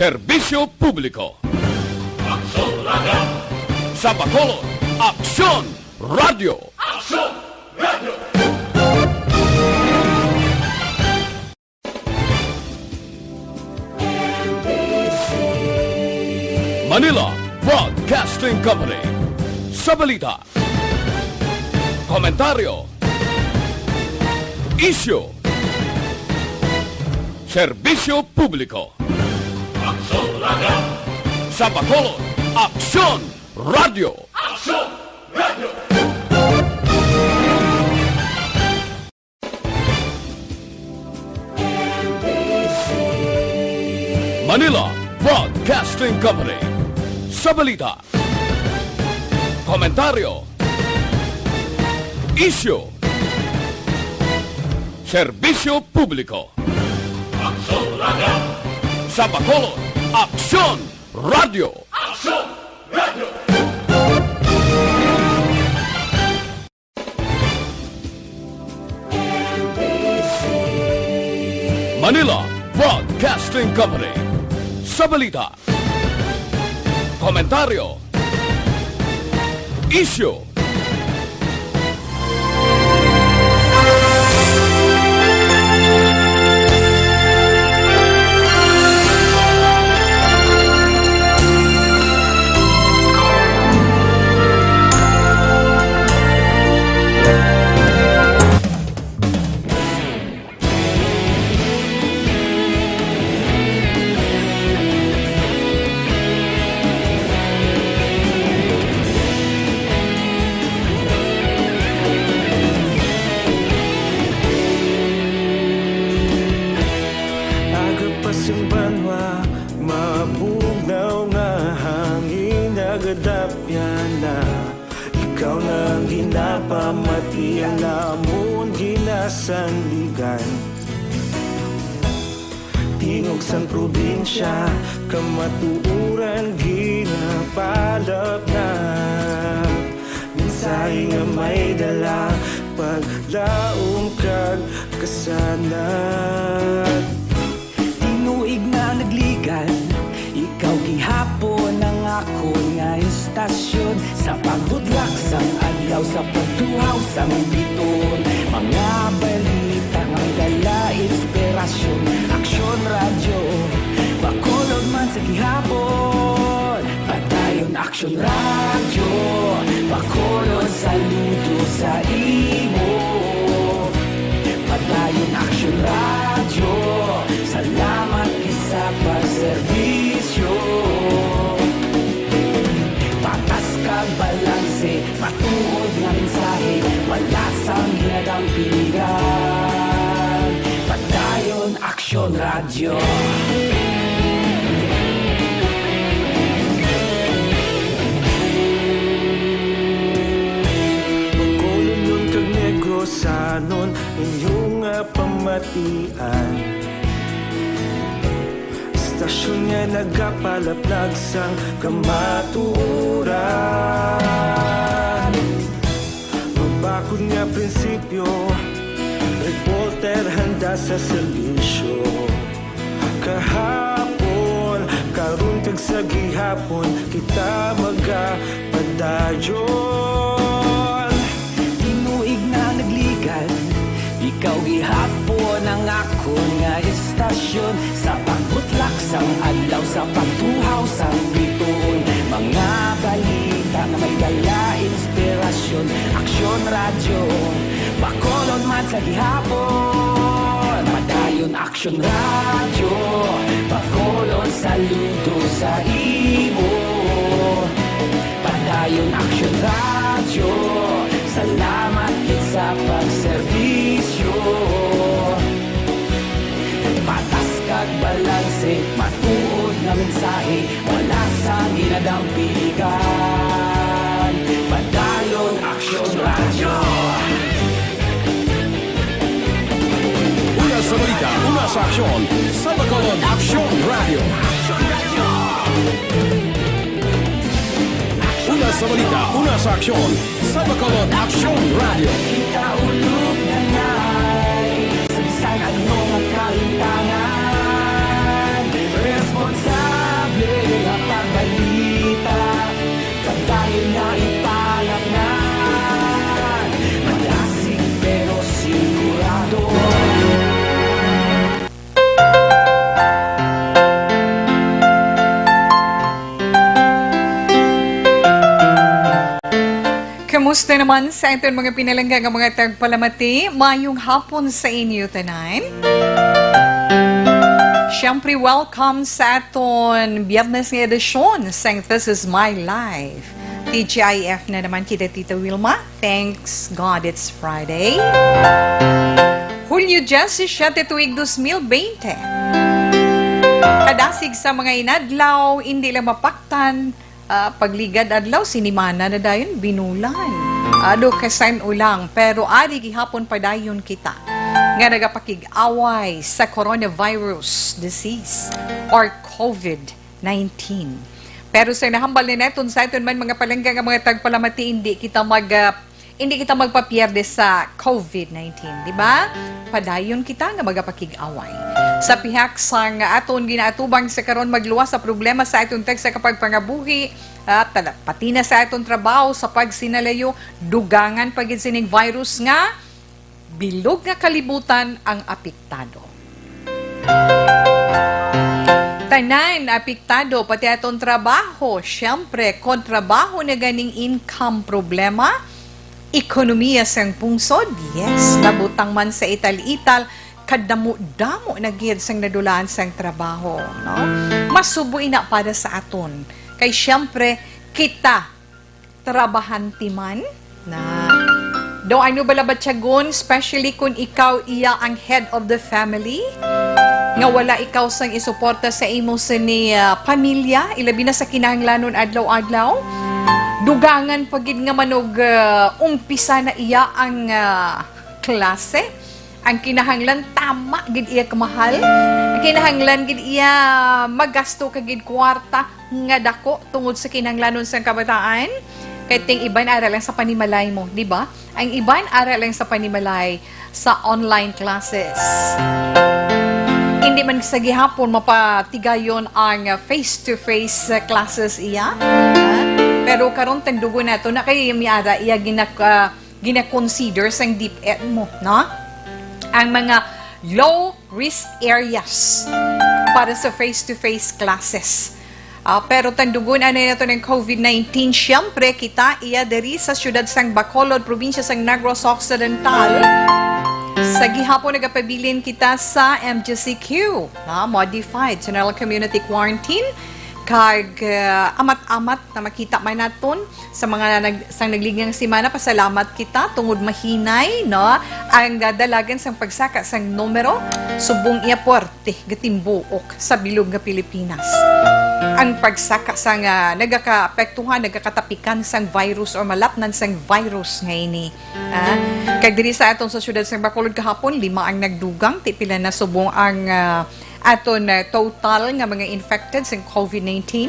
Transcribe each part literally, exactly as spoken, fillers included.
Serbisyo Publiko. Aksyon Radio. Sa Bacolod, Aksyon Radio. Aksyon Radio. Manila Broadcasting Company. Sa balita, komentaryo, isyu, serbisyo publiko. Aksyon Radio. Sa Bacolod, Aksyon Radio. Aksyon Radio. Manila Broadcasting Company. Sa balita, komentaryo, isyu, serbisyo publiko. Aksyon Radio. Sa Bacolod, Aksyon Radio. Aksyon Radio. Manila Broadcasting Company. Sa balita, komentaryo, isyu, Aga pa sing banwa, mabugnaw nga hangin nagadapyan na. Ikaw na ang ginapamati, ang amon ginasandigan. Tingog sang probinsya, kamatuoran ginapalapnap. Mensahe nga may dala, paglaom kag kasanag. Tinuig na nagligan, ikaw gihapon ang akon nga istasyon. Sa pagbudlak sang adlaw, sa pagtuhaw sang bituon, mga balita nga may dala inspirasyon. Aksyon Radyo, Bacolod man sa gihapon. Padayon Aksyon Radyo, Bacolod, saludo sa imo. Padayon Aksyon Radyo, salamat gid sa pagserbisyo. Patas kag balanse, matuod nga mensahe, wala sang ginadampingan. Padayon Aksyon Radyo. Bacolodnon kag Negrosanon, inyo nga pamatian. Istasyon nga nagapalaplag sang kamatuoran. Mabakod nga prinsipyo, reporter handa sa serbisyo. Kahapon, karon kag sa gihapon, kita magapadayon. Tinuig na nagligan, ikaw gihapon ang akon nga istasyon. Sa pagbutlak sang adlaw, sa pagtuhaw sang bituon, mga balita nga may dala inspirasyon. Aksyon Radyo, Bacolod man sa gihapon. Padayon Aksyon Radyo, Bacolod, saludo sa imo. Padayon Aksyon Radyo, salamat gid sa pagserbisyo. Patas kag balanse, matuod nga mensahe, wala sang ginadampigan. Padayon Aksyon Radyo. Una sa balita, una sa aksyon, sa Bacolod Aksyon Radyo. Una sa balita, una sa aksyon, sa Bacolod Aksyon Radyo. Kita ulog na ngay, sa bisan ano nga kahintangan, responsable Kumusta naman sa aton mga pinalangga nga mga tagpalamati? Mayong hapon sa inyo tanan. Siyempre, welcome sa aton Biyernes nga edisyon sang This Is My Life. T G I F na naman kita, Tita Wilma. Thanks God it's Friday. Hulyo diyesisiete, tuig dos mil bente. Kadasig sa mga inadlaw, hindi lang mapaktan, ah, pagligad adlaw, sinimana na dayon, binulan. Ado, kasan ulang, pero ari gihapon padayon kita nga nagapakig-away sa coronavirus disease or COVID nineteen. Pero sa nahambal ni naton sa aton man mga palangga nga mga tagpalamati, hindi kita mag, ah, hindi kita magpapierde sa COVID nineteen, di ba? Padayon kita nga magapakig-away. Sa pihak sang aton ginaatubang sa karon, magluwas sa problema sa aton tagsa ka pagpangabuhi, at tala-, pati na sa aton trabaho, sa pagsinalayo, dugangan pa gid sining virus nga bilog nga kalibutan ang apektado. Tanan apektado, pati aton trabaho. Siyempre, kon trabaho na ganing income problema, ekonomiya sang pungsod, yes, nabutang man sa ital-ital, kadamo-damo na gid sang nadulaan sang trabaho, no? Masubo ina para sa aton. Kay siyempre, kita trabahante man na. Daw ano bala batyagon, especially kung ikaw iya ang head of the family, nga wala ikaw sang isuporta sa imo sini, ah, pamilya, ilabi na sa kinahanglanon adlaw-adlaw. Dugangan pa gid nga manog, ah, umpisa na iya ang, ah, klase. Ang kinahanglan tama gid iya kamahal. Ang kinahanglan gid iya magasto ka gid kwarta nga dako tungod sa kinahanglanon sang kabataan. Kay ting iban ara lang sa panimalay mo, di ba? Ang iban ara lang sa panimalay sa online classes. Hindi man sa gihapon mapatigayon ang face-to-face classes iya. Ah, pero karon tandugon nato na kay miara iya ginak-, ah, gina-consider sang DepEd mo, no? Ang mga low risk areas para sa face-to-face classes. Ah, pero tandugon anay nato ng COVID nineteen. Siyempre, kita iya diri sa siyudad sang Bacolod, probinsya sang Negros Occidental. Sa gihapon nagapabilin kita sa M G C Q, na Modified General Community Quarantine. Kag, ah, amat-amat na makita man naton sa mga nag-, sang nagligyang semana, pasalamat kita tungod mahinay, no, ang dadalagan sang pagsaka sang numero subong iya puwerte gatimbuok sa bilog nga Pilipinas. Ang pagsaka sang, ah, nagakaapektuhan, nagakatapikan sang virus or malapnan sang virus nga ini. Ah, kag diri sa aton sa siyudad sang Bacolod kahapon, lima ang nagdugang, ti pila na subong ang, ah, aton, ah, total nga mga infected sang COVID nineteen,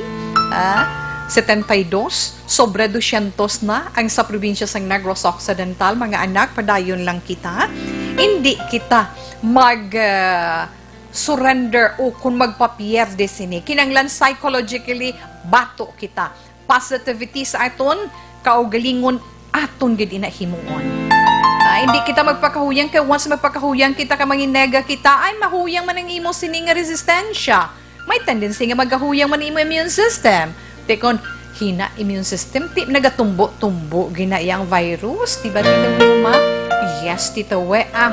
ah, setenta y dos, sobra dosyentos na ang sa probinsya sang Negros Occidental. Mga anak, padayon lang kita. Hindi kita mag, ah, surrender o kung magpapierde sini. Kinanglan psychologically bato kita. Positivity sa aton kaugalingon, aton gid ina himuon. Ah, hindi kita magpakahuyang, kay once magpakahuyang kita, ka manginega kita, ay mahuyang man ang imo sini nga resistensya. May tendency nga magkahuyang man ang imo immune system. Ti kon hina immune system, ti nagatumbo-tumbo gina iyang virus, di ba, Tita Wilma? Yes, Tita We, ah.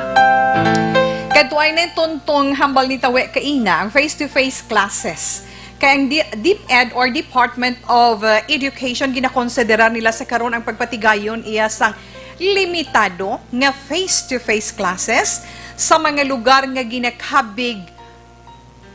Kadto ay na tuntong hambal ni Tawe kaina, ang face-to-face classes. Kay ang di-, DepEd or Department of, uh, Education, ginakonsidera nila sa karon ang pagpatigayon iya sang limitado nga face-to-face classes sa mga lugar nga ginakabig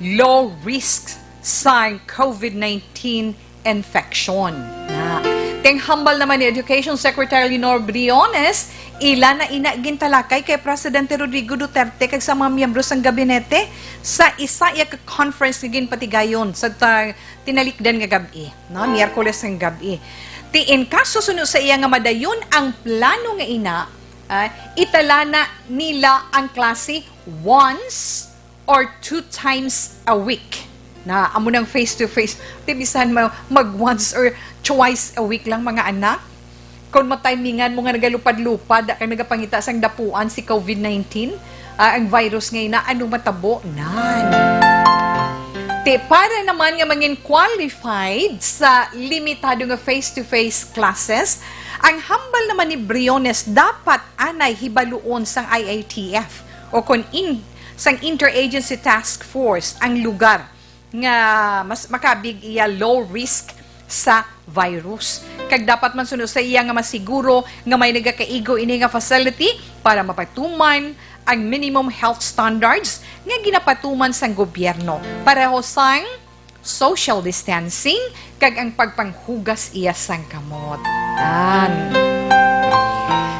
low risk sang COVID nineteen infection. Na, ting hambal naman ni Education Secretary Lenore Briones, ila na ina gintalakay kay Presidente Rodrigo Duterte kag sa mga miyembro sang gabinete sa isa iya ka conference nga ginpatigayon sa ta-, tinalikdan nga gab-i, no? Miyerkules nga gab-i. Ti in kaso suno sa iya nga madayon ang plano nga ina, ah, itala na nila ang klase once or two times a week. Na amo nang face to face. Ti bisan ma-, mag once or twice a week lang, mga anak. Kung matimingan mo nga nagalupad-lupad, kay nagapangita sang dapuan si COVID nineteen, ah, ang virus nga ina, ano matabo? Nan. Ti para naman nga mangin qualified sa limitado nga face-to-face classes, Ang hambal naman ni Briones, dapat anay hibaluon sang I A T F o kon in, sang Interagency Task Force ang lugar nga mas makabig iya low risk sa virus. Kag dapat man suno sa iya nga masiguro nga may nagakaigo ini nga facility para mapatuman ang minimum health standards nga ginapatuman sang gobyerno, pareho sang social distancing kag ang pagpanghugas iya sang kamot. An.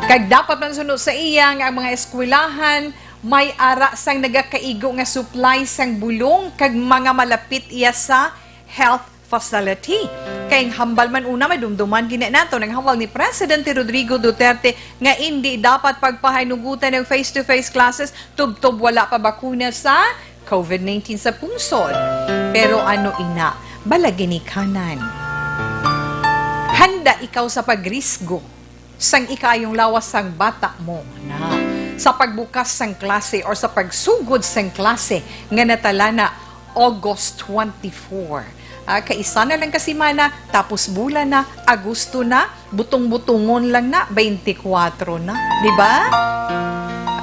Kag dapat man suno sa iya nga ang mga eskwelahan may ara sang nagakaigo nga supply sang bulong kag mga malapit iya sa health facility. Kay ang hambal man una, madumduman gina nato ang hambal ni Presidente Rodrigo Duterte nga indi dapat pagpahanugutan ang face-to-face classes tubtob wala pa bakuna sa COVID nineteen sa pungsod. Pero ano ina, bala ginikanan? Handa ikaw sa pagrisgo sang ikaayong lawas sang bata mo na sa pagbukas sang klase or sa pagsugod sang klase nga natala na August twenty-four. Ah, kaisa na lang ka semana, tapos bulan na, Agosto na, butong-butongon lang na, twenty-four na, di ba?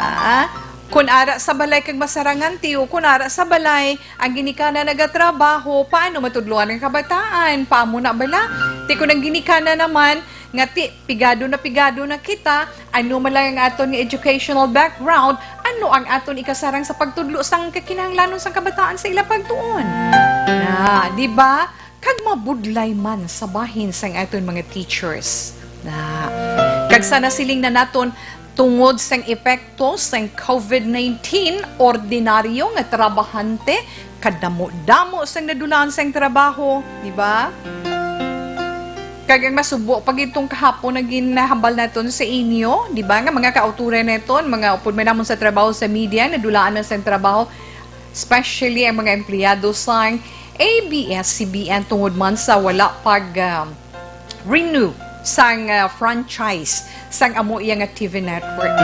Ah, kun ara sa balay kag masarangan, tiyo, kun ara sa balay, ang ginikanan nagatrabaho, paano matudloan ang kabataan? Paamo na bala? Ti kun ang ginikanan naman, nga ti, pigado na pigado na kita, ano man lang ang aton nga educational background, ano ang aton ikasarang sa pagtudlo sang kakinahanglanon sang kabataan sa ila pagtuon? Na, di ba? Kag mabudlay man sa bahin sang aton mga teachers. Na, kag sana siling na naton, tungod sang epekto sang COVID nineteen, ordinaryo nga trabahante, kadamo-damo sang nadulaan sang trabaho, di ba? Kag ang masubo pa gid tong kahapon nga ginahambal naton sa inyo, di ba, nga mga kauturan naton, mga upod man namon sa trabaho sa media, nadulaan na sang trabaho, especially ang mga empleyado sang A B S C B N tungod man sa wala pag, um, renew sang, uh, franchise sang amo iya nga T V network.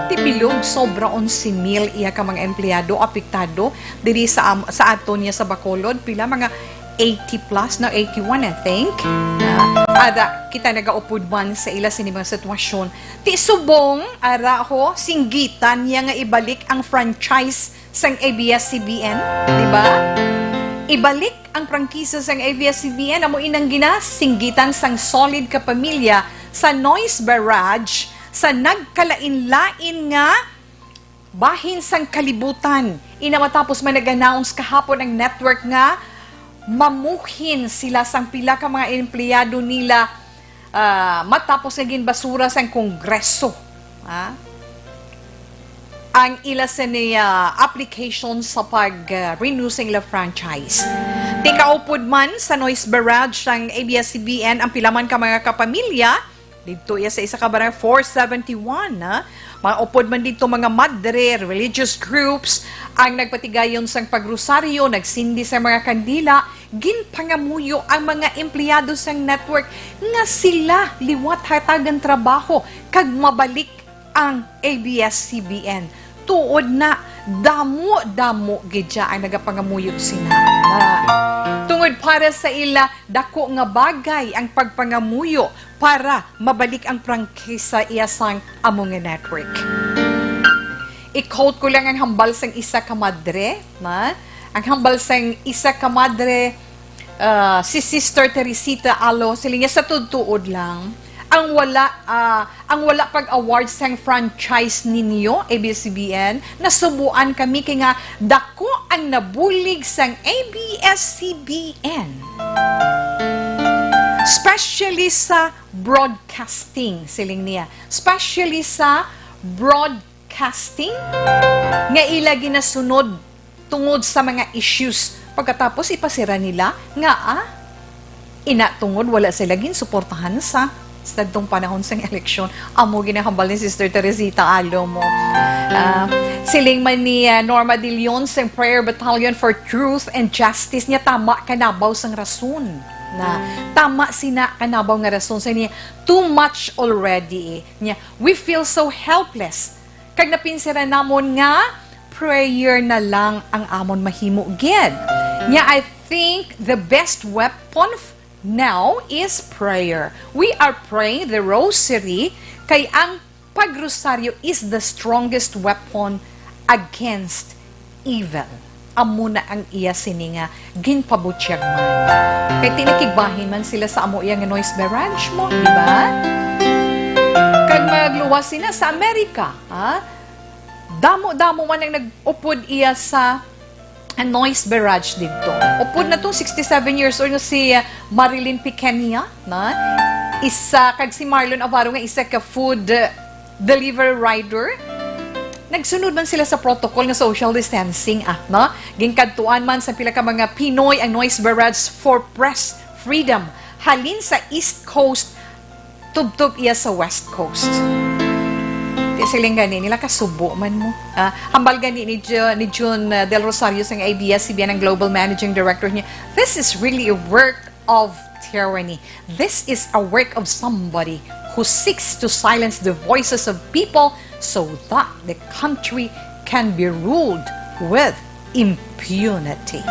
Ti bilog, sobra onse mil iya ka mga empleyado apektado diri sa am-, sa aton niya sa Bacolod, pila, mga eighty plus, no, eighty-one, I think. Na, ada kita nagaupod man sa ila sini mga sitwasyon. Ti subong, ara ho, singgitan niya nga ibalik ang franchise sang A B S C B N, di ba? Ibalik ang prangkisa sang A B S C B N, amo inang ginasinggitan sang solid ka pamilya sa noise barrage sa nagkalain-lain nga bahin sang kalibutan. Ina matapos man nag-announce kahapon ang network nga mamuhin sila sang pila ka mga empleyado nila, ah, matapos nga ginbasura sang Kongreso, ah, ang ila sini, ah, application sa pag, ah, renew sa ila franchise. Ti kaupod man sa noise barrage sang A B S C B N ang pila man ka mga kapamilya, didto iya sa isa ka barangay, four seventy-one, ah, mga upod man didto mga madre, religious groups, ang nagpatigayon sang pagrosaryo, nagsindi sa mga kandila, ginpangamuyo ang mga empleyado sang network nga sila liwat hatagan trabaho kag mabalik ang A B S C B N. Tuod na, damo-damo gid sia ang nagapangamuyo sina. Na, tungod para sa ila, dako nga bagay ang pagpangamuyo para mabalik ang prangkisa iya sang amo nga network. I-quote ko lang ang hambal sang isa ka madre, na? Ang hambal sang isa ka madre, ah, si Sister Teresita Alo, siling niya, sa tuod-tuod lang, ang wala, ah, ang wala pag-award sang franchise ninyo, A B S C B N, nasubuan kami kay nga dako ang nabulig sang A B S C B N. Especially sa broadcasting, siling niya. Especially sa broadcasting, nga ila ginasunod tungod sa mga issues. Pagkatapos, ipasira nila nga, ah, ina tungod wala sila ginsuportahan sa, sa dadtong panahon sang eleksyon. Amo ginahambal ni Sister Teresita Alo mo. Ah, siling man ni, ah, Norma De Leon sa Prayer Battalion for Truth and Justice niya, tama kanabaw sang rason. Na, tama sina kanabaw nga rason sa niya, too much already. Niya, we feel so helpless. Kag napinsira namon nga prayer na lang ang amon mahimo gid. Niya, I think the best weapon f-, Now is prayer. We are praying the rosary kay ang pagrosaryo is the strongest weapon against evil. Amo na ang iya sini nga ginpabutyag man. Kay ti nakigbahin man sila sa amo iya nga noise barrage mo, di ba? Kag magluwas sina sa Amerika, ha? Damo-damo man ang nag-upod iya sa noise barrage didto. Upod na tong sixty-seven years old nga si, uh, Marilyn Pequeña, na isa, kag si Marlon Avaro nga isa ka food, uh, delivery rider. Nagsunod man sila sa protocol nga social distancing, ah, no? Ginkadtuan man sa pila ka mga Pinoy ang noise barrage for press freedom halin sa East Coast tubtob iya sa West Coast. Di siling gani nila kasubo man mo. Ah, hambal gani ni Ju-, ni Jun, ah, Del Rosario sang A B S C B N ang Global Managing Director niya, "This is really a work of tyranny. This is a work of somebody who seeks to silence the voices of people so that the country can be ruled with impunity."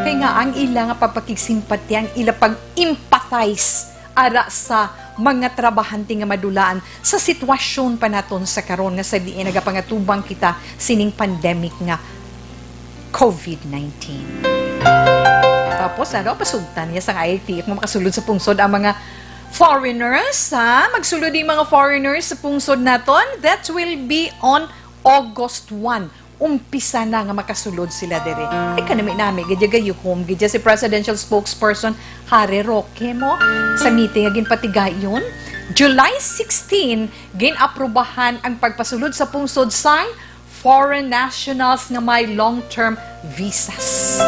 Kay nga ang ila nga pagpakigsimpati, ang ila pag-empathize ara sa mga trabahante nga madulaan sa sitwasyon pa naton sa karon nga sa diin nagapangatubang kita sining pandemic nga COVID nineteen. Tapos, ano, pasugtan niya sa I T F nga makasulod sa pungsod ang mga foreigners, ha? Magsulod yung mga foreigners sa pungsod naton. That will be on August one. Umpisa na nga makasulod sila diri. Ay, kanami-nami, gid ya gayuhom, gid ya si presidential spokesperson Harry Roque mo sa meeting nga ginpatigayon. July sixteen, gin-aprubahan ang pagpasulod sa pungsod sang foreign nationals nga may long-term visas.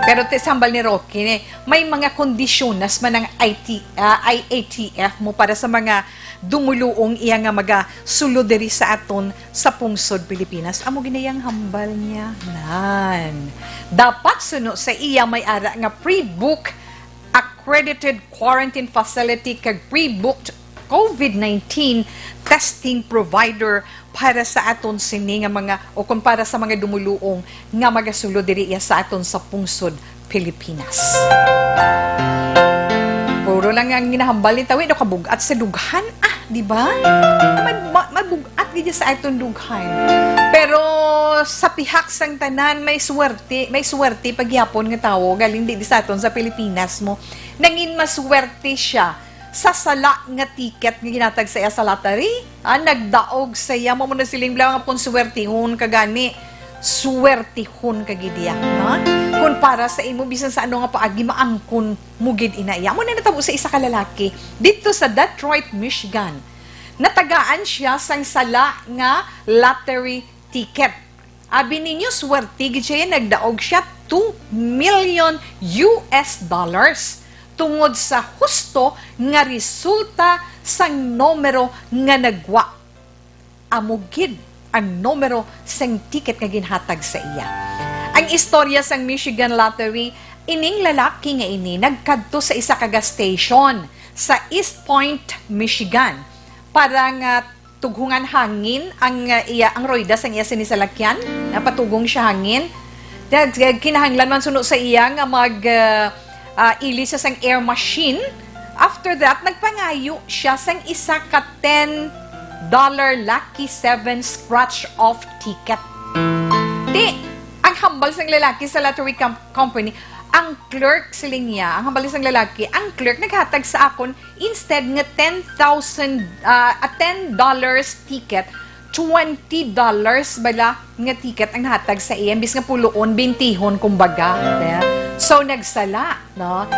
Pero ti sambal ni Roque, ni, may mga kondisyones man ang I T, ah, I A T F mo para sa mga dumuluong iya nga magasulod diri sa aton sa pungsod Pilipinas. Amo ginayang hambal niya. Nan. Dapat suno sa iya may ara nga pre-book accredited quarantine facility kag pre-booked COVID nineteen testing provider para sa aton sini nga mga, o kung para sa mga dumuluong nga magasulod diri iya sa aton sa pungsod Pilipinas. Puro lang ang ginahambal ni Tawi, no, kabugat sa dughan, ah, di ba? Mad-, ma-, mabugat gid sa aton dughan. Pero sa pihak sang tanan, may swerte, may swerte pagyapon nga tawo galing di, di sa aton sa Pilipinas mo. Nangin maswerte siya sa sala nga ticket nga ginatag sa iya sa lottery. Ah, nagdaog sa iya, mo na siling bala nga pun swertihon ka gani. Swertihon ka gid iya, ha? Kung para sa imo, bisan sa ano nga paagi, maangkon mo gid ina iya. Amo na natabo sa isa ka lalaki dito sa Detroit, Michigan. Natagaan siya sang sala nga lottery ticket. Abi ninyo, swerte gid siya, nagdaog siya two million U S dollars tungod sa husto nga resulta sang numero nga nagwa. Amo gid ang numero sang ticket nga ginhatag sa iya. Ang istorya sang Michigan Lottery, ining lalaki nga ini nagkadto sa isa ka gas station sa East Point, Michigan, para nga tughungan hangin ang, uh, iya, ang rueda sang iya sini salakyan, napatugong siya hangin. Nag-, kinahanglan man suno sa iya nga mag, uh, uh, ili siya sang air machine. After that, nagpangayo siya sang isa ka ten dollar Lucky Seven scratch-off ticket. Ti, ang hambal sang lalaki sa lottery com-, company, ang clerk, siling niya, ang hambal sang lalaki, ang clerk naghatag sa akon instead nga ten thousand, ah, a ten dollars ticket, twenty dollars bala nga ticket ang nahatag sa iya, imbis nga puloon, bentihon, kumbaga. Ayan. So, nagsala, no?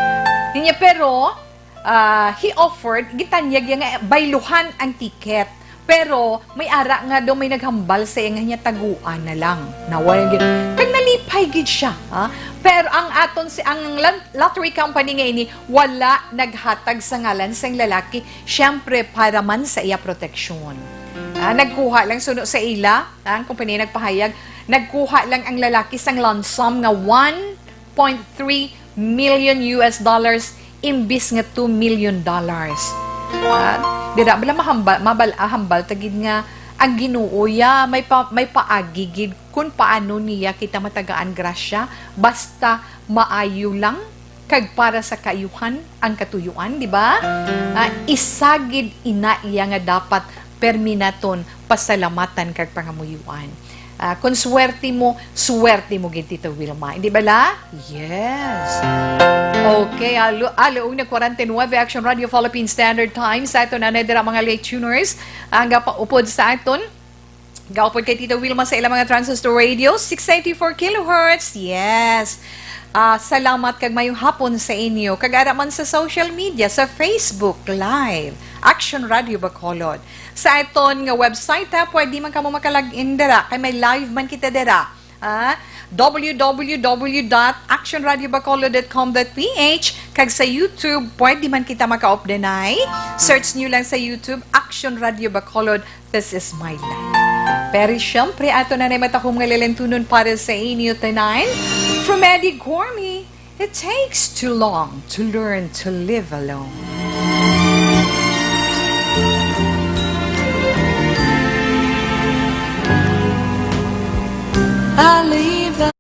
Niya, pero, ah, he offered, gintanyag niya nga bayluhan ang ticket. Pero may ara nga daw may naghambal sa iya nga niya taguan na lang. Nawal gid. Kag nalipay gid siya, ha? Pero ang aton si, ang lan-, lottery company nga ini, wala naghatag sa ngalan sang lalaki, siyempre para man sa iya proteksyon. Ah, nagkuha lang suno sa ila, ang kompanya nagpahayag, nagkuha lang ang lalaki sang lump sum nga one point three million U S dollars imbis nga two million dollars. Ah, dira bala mahambal, mabal-, ah, hambal ta gid nga ang Ginoo ya may pa, may paagi gid kun paano niya kita matagaan grasya, basta maayo lang kag para sa kaayuhan ang katuyuan, di ba? Ah, isa gid ina iya nga dapat permi naton pasalamatan kag pangamuyuan. Ah, kung swerte mo, swerte mo gid, Tita Wilma. Hindi bala? Yes. Okay, alo, alo una forty-nine, Action Radio Philippine Standard Time. Sa aton anay dira, mga late tuners, ang gapaupod sa aton, gaupod kay Tita Wilma sa ilang mga transistor radio, six eighty-four kilohertz. Yes. Ah, salamat kag mayong hapon sa inyo. Kag ara man sa social media, sa Facebook Live, Action Radio Bacolod. Sa aton nga website, ha, pwede man kamo makalagin dira, kay may live man kita dira. Ah, W W W dot action radio bacolod dot com dot P H, kag sa YouTube, pwede man kita makaupdanay. Search niyo lang sa YouTube, Action Radio Bacolod, This Is My Life. Pero siyempre, ato na na matahom nga lalentunon para sa inyo tanan. From Eddie Gormie, It takes too long to learn to live alone. I leave the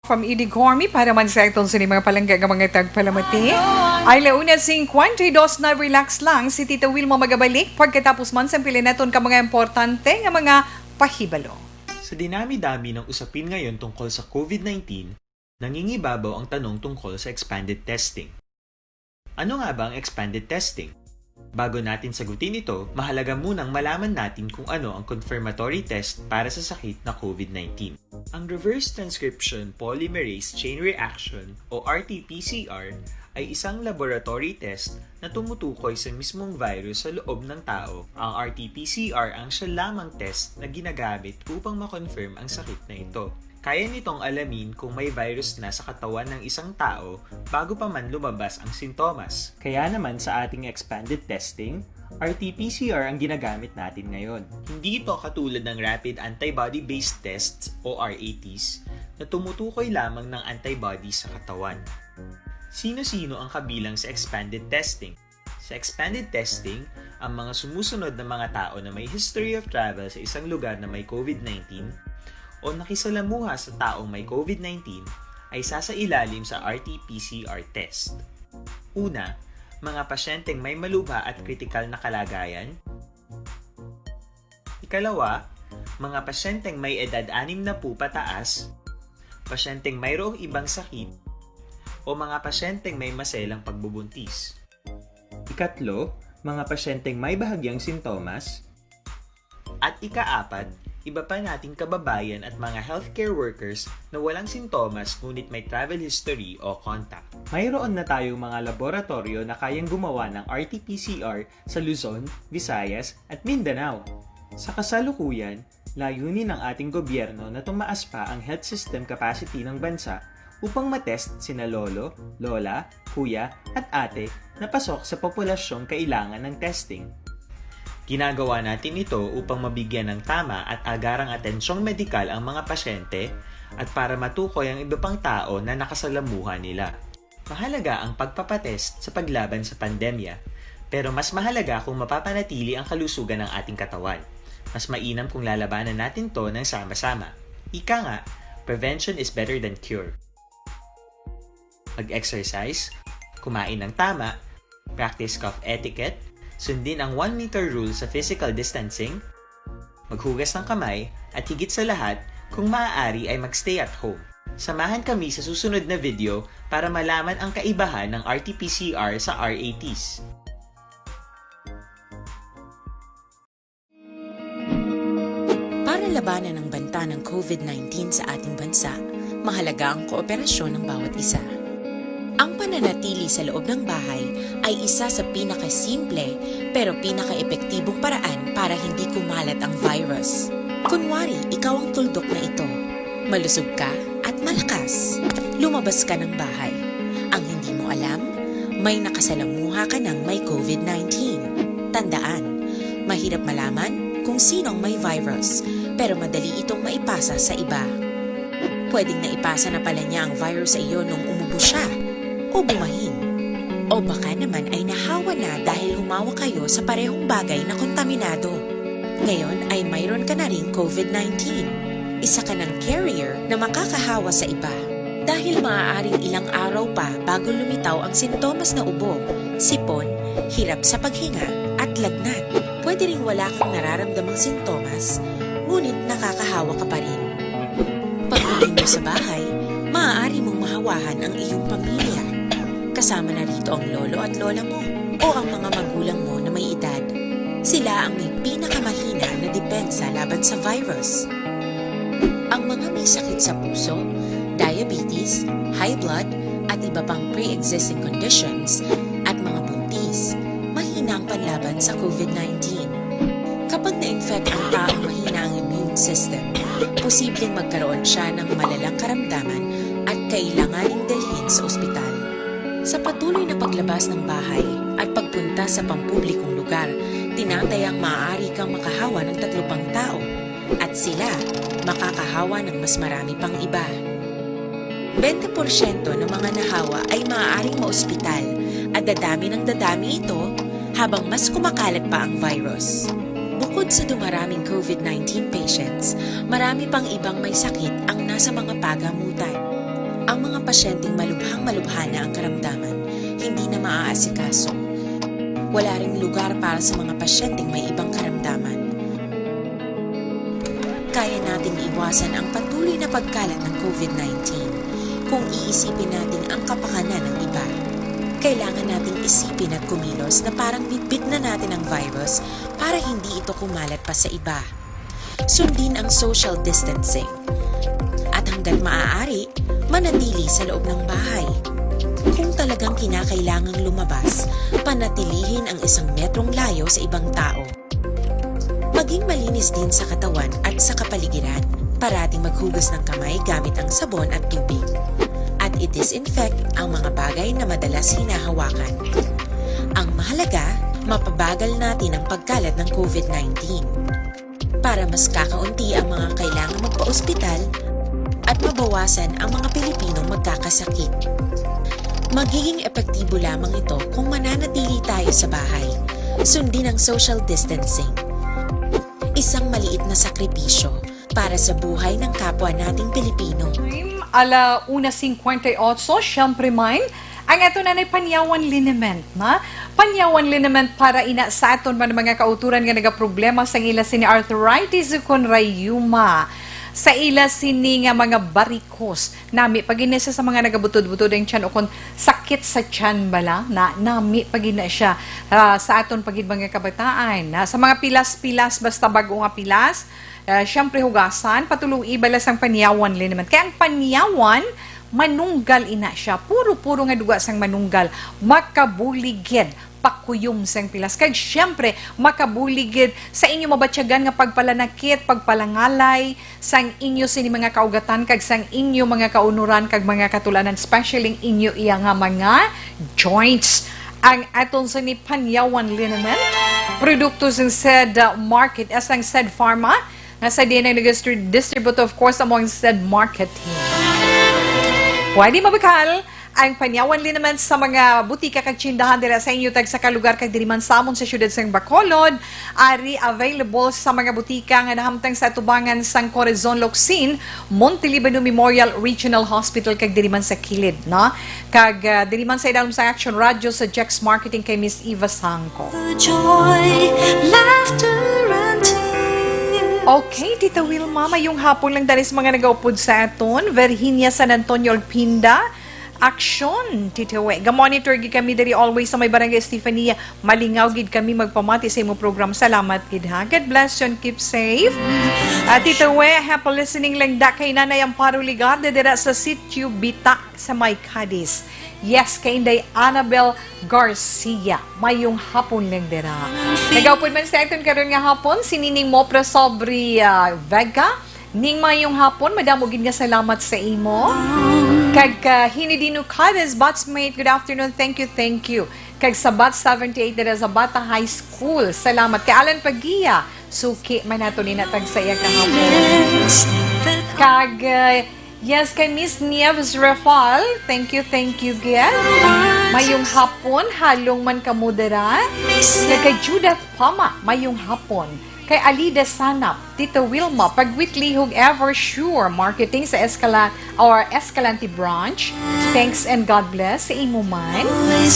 From Eddie Gormie para man sa aton sini mga palangga nga mga tagpalamati. Ay, launa singkwenta y dos na, relax lang. Si Tita Wilma magabalik pagkatapos man sang pila naton ka mga importante nga mga pahibalo. Sa dinami-dami ng usapin ngayon tungkol sa COVID nineteen, nangingibabaw ang tanong tungkol sa expanded testing. Ano nga ba ang expanded testing? Bago natin sagutin ito, mahalaga munang malaman natin kung ano ang confirmatory test para sa sakit na COVID nineteen. Ang reverse transcription polymerase chain reaction o R T P C R ay isang laboratory test na tumutukoy sa mismong virus sa loob ng tao. Ang R T P C R ang siya lamang test na ginagamit upang ma-confirm ang sakit na ito. Kaya nitong alamin kung may virus na sa katawan ng isang tao bago pa man lumabas ang sintomas. Kaya naman sa ating expanded testing, R T P C R ang ginagamit natin ngayon. Hindi ito katulad ng rapid antibody-based tests o R A Ts na tumutukoy lamang ng antibody sa katawan. Sino-sino ang kabilang sa expanded testing? Sa expanded testing, ang mga sumusunod na mga tao na may history of travel sa isang lugar na may COVID nineteen o nakisalamuha sa taong may COVID nineteen ay sasailalim sa R T P C R test. Una, mga pasyenteng may malubha at kritikal na kalagayan. Ikalawa, mga pasyenteng may edad anim na po pataas, pasyenteng mayroong ibang sakit, o mga pasyenteng may maselang pagbubuntis. Ikatlo, mga pasyenteng may bahagyang sintomas. At ikaapat, Iba pa nating kababayan at mga healthcare workers na walang sintomas ngunit may travel history o contact. Mayroon na tayong mga laboratoryo na kayang gumawa ng R T P C R sa Luzon, Visayas, at Mindanao. Sa kasalukuyan, layunin ng ating gobyerno na tumaas pa ang health system capacity ng bansa upang matest sina lolo, lola, kuya, at ate na pasok sa populasyong kailangan ng testing. Ginagawa natin ito upang mabigyan ng tama at agarang atensyong medikal ang mga pasyente at para matukoy ang iba pang tao na nakasalamuha nila. Mahalaga ang pagpapatest sa paglaban sa pandemya, pero mas mahalaga kung mapapanatili ang kalusugan ng ating katawan. Mas mainam kung lalabanan natin to ng sama-sama. Ika nga, prevention is better than cure. Mag-exercise, kumain ng tama, practice cough etiquette, sundin ang one meter rule sa physical distancing, maghugas ng kamay, at higit sa lahat, kung maaari ay mag-stay at home. Samahan kami sa susunod na video para malaman ang kaibahan ng R T P C R sa R A Ts. Para labanan ang banta ng COVID nineteen sa ating bansa, mahalaga ang kooperasyon ng bawat isa. Ang pananatili sa loob ng bahay ay isa sa pinakasimple pero pinakaepektibong paraan para hindi kumalat ang virus. Kunwari, ikaw ang tuldok na ito. Malusog ka at malakas. Lumabas ka ng bahay. Ang hindi mo alam, may nakasalamuha ka ng may COVID nineteen. Tandaan, mahirap malaman kung sino ang may virus, pero madali itong maipasa sa iba. Pwedeng naipasa na pala niya ang virus sa iyo nung umubo siya, o bumahin. O baka naman ay nahawa na dahil humawak kayo sa parehong bagay na kontaminado. Ngayon ay mayroon ka na ring COVID nineteen. Isa ka ng carrier na makakahawa sa iba. Dahil maaaring ilang araw pa bago lumitaw ang sintomas na ubo, sipon, hirap sa paghinga, at lagnat. Pwede ring wala kang nararamdamang sintomas, ngunit nakakahawa ka pa rin. Pag-uwi mo sa bahay, maaari mong mahawahan ang iyong pamilya. Kasama na rito ang lolo at lola mo o ang mga magulang mo na may edad. Sila ang may pinakamahina na depensa laban sa virus. Ang mga may sakit sa puso, diabetes, high blood, at iba pang pre-existing conditions, at mga buntis, mahina ang panlaban sa COVID nineteen. Kapag na-infect ang taong mahina ang immune system, posibleng magkaroon siya ng malalang karamdaman at kailanganing dalhin sa ospital. Sa patuloy na paglabas ng bahay at pagpunta sa pampublikong lugar, tinatayang maaari kang makahawa ng tatlo pang tao at sila makakahawa ng mas marami pang iba. Bente porsyento ng mga nahawa ay maaaring maospital at dadami ng dadami ito habang mas kumakalat pa ang virus. Bukod sa dumaraming COVID nineteen patients, marami pang ibang may sakit ang nasa mga pagamutan. Ang mga pasyenteng malubhang-malubha na ang karamdaman, hindi na maaasikaso. Wala ring lugar para sa mga pasyenteng may ibang karamdaman. Kaya nating iwasan ang patuloy na pagkalat ng COVID nineteen kung iisipin natin ang kapakanan ng iba. Kailangan nating isipin at kumilos na parang bitbit na natin ang virus para hindi ito kumalat pa sa iba. Sundin ang social distancing. At hanggat maaari, manatili sa loob ng bahay. Kung talagang kinakailangang lumabas, panatilihin ang isang metrong layo sa ibang tao. Maging malinis din sa katawan at sa kapaligiran. Parating maghugas ng kamay gamit ang sabon at tubig. At i-disinfect ang mga bagay na madalas hinahawakan. Ang mahalaga, mapabagal natin ang pagkalat ng COVID nineteen. Para mas kakaunti ang mga kailangang magpa-ospital at mabawasan ang mga Pilipinong magkakasakit. Magiging epektibo lamang ito kung mananatili tayo sa bahay. Sundin ang social distancing. Isang maliit na sakripisyo para sa buhay ng kapwa nating Pilipino. Time, ala una cincuenta y ocho, siyempre man, ang ato nanay Panyawan Liniment, na? Panyawan Liniment para ina sa aton man mga kauturan nga nagaproblema sang ila sini arthritis ukon rayuma. Sa ila sini nga mga barikos, nami pa gid na siya sa mga nagabutod-butod ang tiyan o kon sakit sa tiyan bala, na nami pa gid na siya, ah, sa aton pa gid mga kabataan. Ah, sa mga pilas-pilas, basta bag-o nga pilas, ah, siyempre hugasan, patuloi bala sang panyawan liniment. Kay ang panyawan, manunggal ina siya, puro-puro nga duga sang manunggal, makabulig gid pakuyom sang pilas. Kag siyempre, makabulig gid sa inyo mabatyagan nga pagpalanakit, pagpalangalay sang inyo sini mga kaugatan kag sang inyo mga kaunoran kag mga katulanan, especially ang inyo iya nga mga joints. Ang aton sini panyawan liniment, produkto sang said, uh, market, as ang said pharma, nga sa D N A nag-distri-, distribute, of course, among said marketing. Pwede mabakal ang panyawan liniment sa mga butika kag tsindahan dira sa inyo tagsa ka lugar kag diri man sa amon sa siyudad sang Bacolod. Ari available sa mga butika nga nahamtang sa atubangan sang Corazon Locsin, Monte Libano Memorial Regional Hospital kag diri man sa kilid, no? Kag, ah, diri man sa idalom sang Action Radio sa Jex Marketing kay Miss Eva Sangco. The joy, laughter, and tears. Okay, Tita Wilma, mayong hapon lang dali sa mga nagaupod sa aton. Virginia San Antonio Olpinda, aksyon, Tita We. Ga-monitor gid kami diri always sa may Barangay Estefania. Malingaw gid kami magpamati sa imo program. Salamat gid, ha. God bless you and keep safe. Ah, Tita We, happy listening lang da kay Nanay Amparo Ligada dira sa Sitio Bita sa may Cadiz. Yes, kay Inday Annabel Garcia. Mayong hapon lang dira. Nagaupod man sa aton karon nga hapon si Nining Mopra Sobri, ah, Vega. Ning, mayong hapon, madamo gid nga salamat sa imo. Kag, ah, Hinidino Cadiz, batchmate, good afternoon, thank you, thank you. Kag sa batch seventy-eight dira sa Bata High School, salamat. Kay Alan Pagia, suki man nato ni natag sa iya kahapon. Kag, ah, yes, kay Miss Nieves Rafal, thank you, thank you, gid. Mayong hapon, halong man kamo dira. Kag kay Judith Pama, mayong hapon. Kay Alida Sanap, Tita Wilma, Pagwit Lihog, Ever Sure Marketing sa Escala-, or Escalante Branch. Thanks and God bless sa imo man.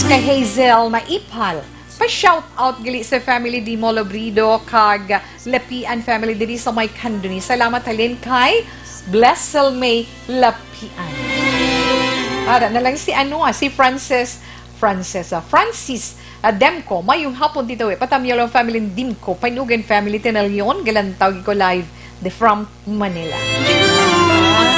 Kay Hazel Naipal, pa-shout out gali sa family Dimo Lobrido kag Lapian family diri sa may Candoni. Salamat halin kay Blessel May Lapian. Ara na lang si ano, ah, si Frances, Frances, ah, Francis, ah, Demco. Mayong hapon, Tita We. Patamyaw lang family Dimco, Painugan family, Tenalion, Galantaw, gid ko live the from Manila. Ah,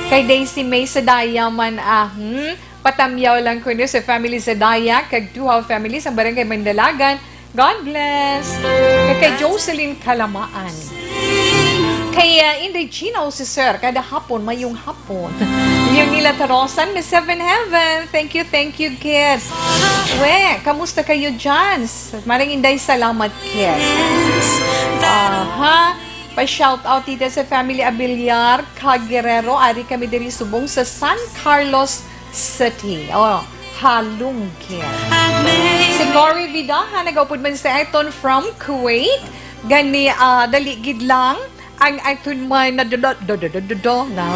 kay Daisy May Sadaya man, ah, hmm? Patamyaw lang kuno sa family Sadaya, kag Tuhaw family sa Barangay Mandalagan. God bless. Kag kay Jocelyn Kalamaan. Kay, ah, Inday Gina o si Sir, kada hapon, mayong hapon. Leonila Tarosan, Miss Seven Heaven. Thank you, thank you, kids. We, kamusta kayo dyan? Maring Inday, salamat, kids. Aha. Pa-shout out dito sa family Abiliar, kag Guerrero. Ari kami diri subong sa San Carlos City. Oh, halong, kids. Si Cory Vidaha, nagaupod man sa aton from Kuwait. Gani, ah, dali gid lang ang aton man na do, do, do, do, do, do, now.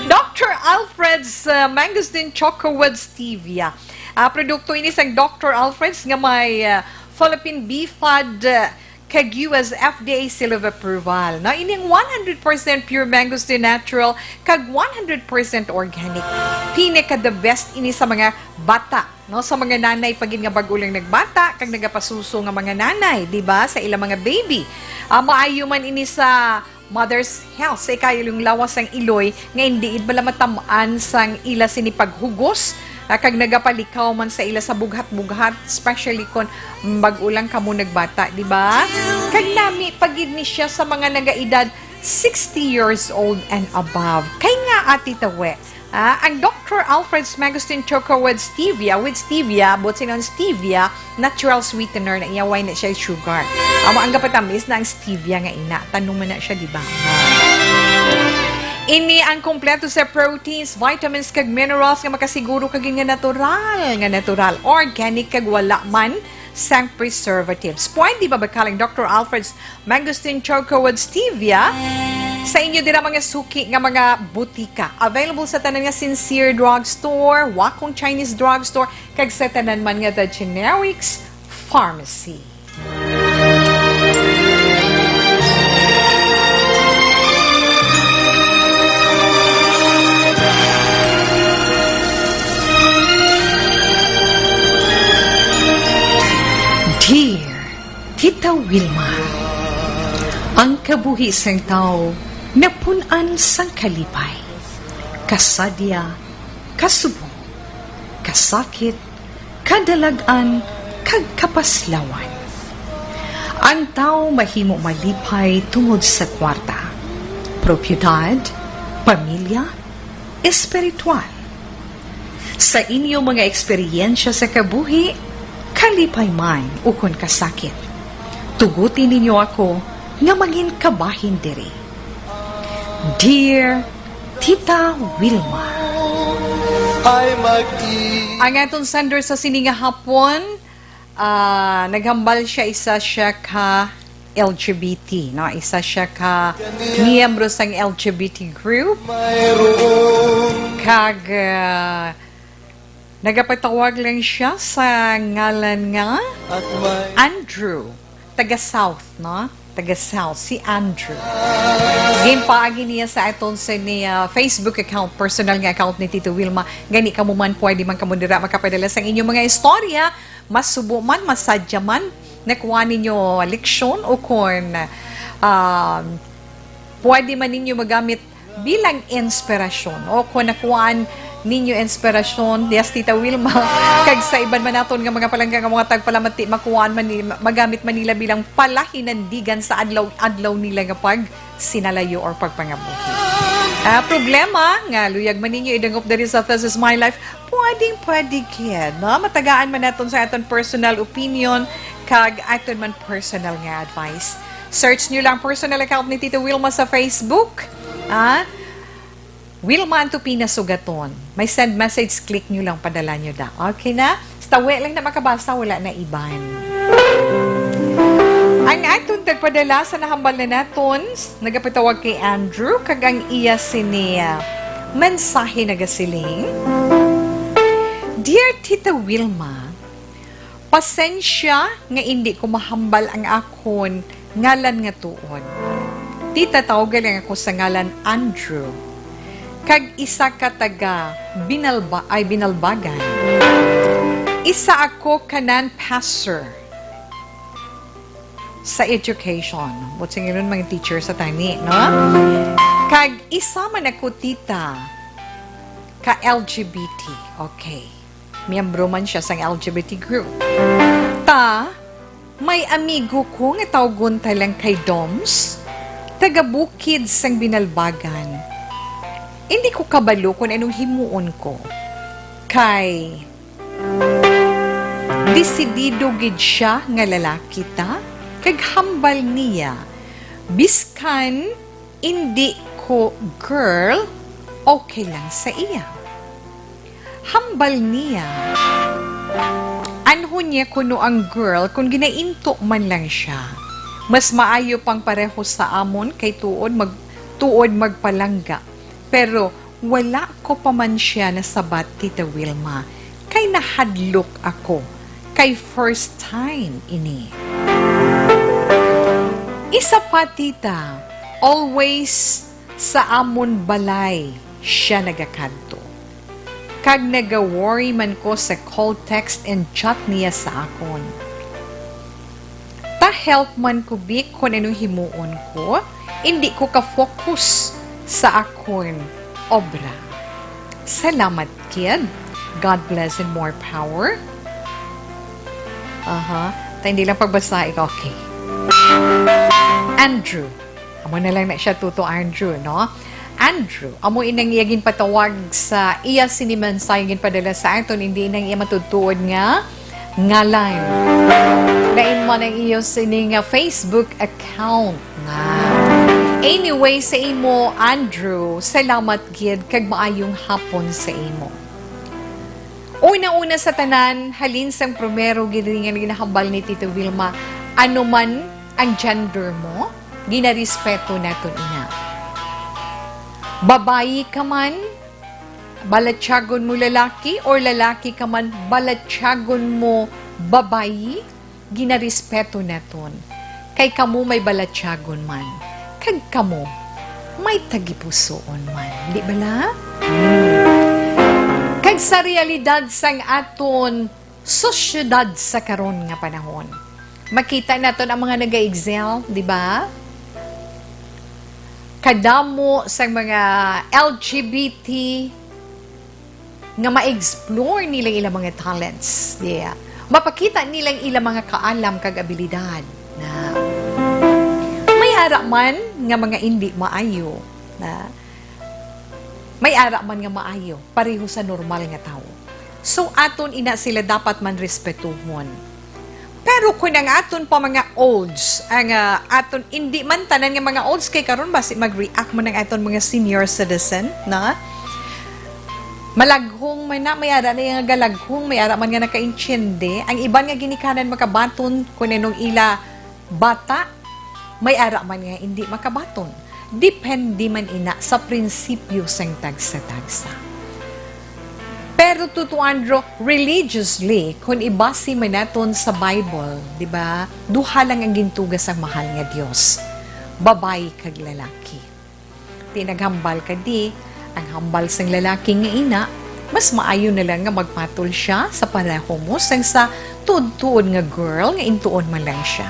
Doctor Alfred's, uh, Mangosteen Choco with Stevia. Ah, produkto ini sang Doctor Alfred's nga may, ah, Philippine B fad, ah, kag U S F D A seal of approval. Na ining one hundred percent pure mangosteen natural kag one hundred percent organic. Pinaka the best ini sa mga bata. No, sa mga nanay pa gid nga bag-o lang nagbata kag nagapasuso nga mga nanay, di ba, sa ilang mga baby. Ah, maayo man ini sa mother's health, sa ikayalong lawas sang iloy nga hindi gid bala matam-an sang ila sini paghugos, ah, kag nagapalikaw man sa ila sa bughat-bughat, especially kon bag-o lang kamo nagbata, di ba? Kag nami pa gid ni siya sa mga nagaedad sixty years old and above. Kay nga, Ate Tawe, Ah, ang Doctor Alfred's Mangosteen Choco with Stevia, with Stevia, but sinon Stevia, natural sweetener na iya, way na siya sugar. Amo ang gapatamis na ang Stevia nga ina. Tanong man na siya, di ba? Ini ang kompleto sa proteins, vitamins, kag minerals nga makasiguro kag nga natural, nga natural, organic, kag wala man sang preservatives. Pwede ba bakaling Doctor Alfred's Mangosteen Choco with Stevia sa inyo dira mga suki nga mga butika. Available sa tanan nga Sincere Drugstore, Wakong Chinese Drugstore, kag sa tanan man nga The Generics Pharmacy. Ang kabuhi sang tawo napun-an sang kalipay, kasadya, kasubong, kasakit, kadalag-an, kag kapaslawan. Ang tawo mahimo malipay tungod sa kwarta, propiedad, pamilya, espiritual. Sa inyo mga eksperyensya sa kabuhi, kalipay man ukon kasakit, tuguti ninyo ako nga mangin kabahin diri. Dear Tita Wilma. Ay mag-i- Ang aton sender sa sini nga hapon, ah, naghambal siya, isa siya ka L G B T, no? Isa siya ka miyembro sang L G B T group. Mayroon. Kag, ah, nagapatawag lang siya sa ngalan nga At may Andrew, taga South, no? Taga South, si Andrew. Ginpaagi niya sa aton sa ni, ah, Facebook account, personal nga account ni Tito Wilma. Gani kamo man, pwede man kamo dira makapadala sang inyong mga istorya. Masubo man, masadya man, nakuha ninyo leksyon o kon, ah, pwede man ninyo magamit bilang inspirasyon o kon nakuhaan ninyo inspirasyon, yes, Tita Wilma, kag sa iban man naton nga mga palangga nga mga tagpalamati, makuhaan man ni-, magamit man nila bilang palahinandigan sa adlaw-adlaw nila nga pagsinalayo or pagpangabuhi. Ah, problema nga luyag man ninyo idangop diri sa This Is My Life, pwedeng pwede gid, no? Matagaan man naton sa aton personal opinion kag aton man personal nga advice. Search nyo lang personal account ni Tito Wilma sa Facebook. Ah, Wilma Antupina Sugaton. May send message, click nyo lang, padala nyo da. Okay na? Basta wala lang na makabasa, wala na iban. Ang aton tagpadala sa nahambal na naton, nagapatawag kay Andrew, kag ang iya sini, ah, mensahe nagasiling, Dear Tita Wilma, pasensya nga indi ko mahambal ang akon ngalan nga tuod. Tita, tawga lang ako sa ngalan Andrew, kag isa ka taga Binalba-, ay, Binalbagan. Isa ako ka non-pastor sa education. Buot silingon, mga teacher sa tani, no? Kag isa man ako, tita, ka L G B T. Okay. Miyembro man siya sang L G B T group. Ta, may amigo ko nga tawgon ta lang kay Doms, taga bukid sang Binalbagan. Hindi ko kabalo kung anong himuon ko. Kay, desidido gid siya nga lalaki ta, kag hambal niya, biskan indi ko girl, okay lang sa iya. Hambal niya, anhon niya kuno ang girl kon ginainto man lang siya. Mas maayo pang pareho sa amon kay tuod mag-, tuod magpalangga. Pero wala ko pa man siya nasabat, Tita Wilma, kay nahadlok ako, kay first time ini. Isa pa, tita, always sa amon balay siya nagakadto. Kag naga-worry man ko sa call, text, and chat niya sa akon. Ta help man ko, bi, kon anong himuon ko, indi ko ka-focus sa akon obra. Salamat, kid. God bless and more power. Aha. Ta hindi lang pagbasa, ikaw, okay. Andrew. Amo na lang na siya, Tuto Andrew, no? Andrew, amo inang iya ginpatawag sa iya sini mensahe ginpadala sa aton, hindi inang iya matudtuod nga ngalan. Lain man ang iyo sini nga Facebook account nga. Anyway, sa imo, Andrew, salamat gid kag maayong hapon sa imo. Una-una sa tanan, halin sang primero gid nga ginahambal ni Tito Wilma, ano man ang gender mo, ginarespeto naton ina. Babayi ka man, balatyagon mo lalaki, or lalaki ka man, balatyagon mo babayi, ginarespeto naton. Kay kamo may balatyagon man, kag kamo may tagipusoon man. Di bala? Hmm. Kag sa realidad sang aton sosyedad sa karon nga panahon, makita naton ang mga naga-excel, di ba? kadamo sang mga L G B T nga ma-explore nila ilang mga talents. Yeah. Mapakita nila ang ilang mga kaalam kag abilidad na may ara man nga mga indi maayo, na may ara man nga maayo, pareho sa normal nga tawo. So, aton ina sila dapat man respetuhon. Pero kung ang aton pa mga olds, ang, ah, aton, hindi man tanan nga mga olds, kay karon basi mag-react man ang aton mga senior citizen, na malaghong man na, may ara na nga galaghong, may ara man nga nakaintindi. Ang iban nga ginikanan makabaton kung anong ila bata, may ara man nga hindi makabaton. Depende man ina sa prinsipyo sang tagsa-tagsa. Pero, Tuto Andrew, religiously, kung ibasi man naton sa Bible, di ba, duha lang ang gintuga sang mahal nga Dios, babayi kag lalaki. Ti naghambal ka di, ang hambal sang lalaki nga ina, mas maayo na lang nga magpatol siya sa pareho mo sang sa tuod-tuod nga girl nga intuon man lang siya.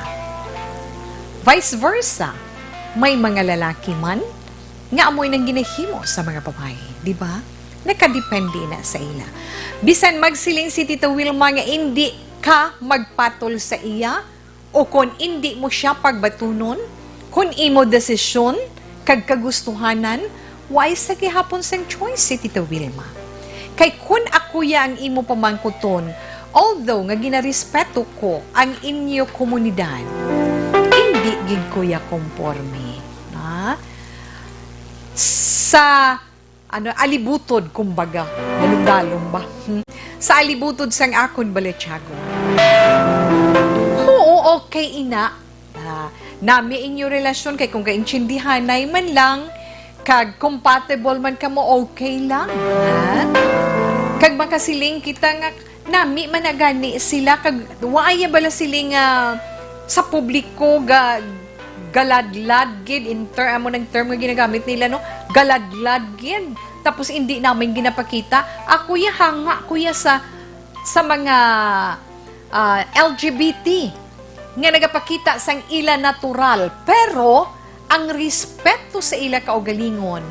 Vice versa, may mga lalaki man nga amoy nang ginahimo sa mga babayi, di ba? Nakadepende na sa ila. Bisan magsiling si Tita Wilma nga indi ka magpatol sa iya, o kon indi mo siya pagbatunon, kon imo desisyon kag kagustuhanan, wala sa gihapon sang choice si Tita Wilma. Kay kon ako ya ang imo pamangkuton, although nga ginarespeto ko ang inyo komunidad, hindi gid ko ya komporme, ha? Sa, ano, alibutod, kumbaga, dalumdalom ba? Hmm. Sa alibutod sang akon balatyagon. Oo, okay ina. Ah, nami inyo relasyon, kay kung kaintindihanay man lang, kag compatible man kamo, okay lang, ha? Kag makasiling kita nga nami man na gani sila, kag wa ya bala siling nga sa publiko ga-, galadlad gid, in ter-, amo nang term nga ginagamit nila, no? Galadlad gid. Tapos hindi namin ginapakita. Ako ya, hanga ko ya sa, sa mga, ah, L G B T nga nagapakita sang ila natural, pero ang respeto sa ila kaugalingon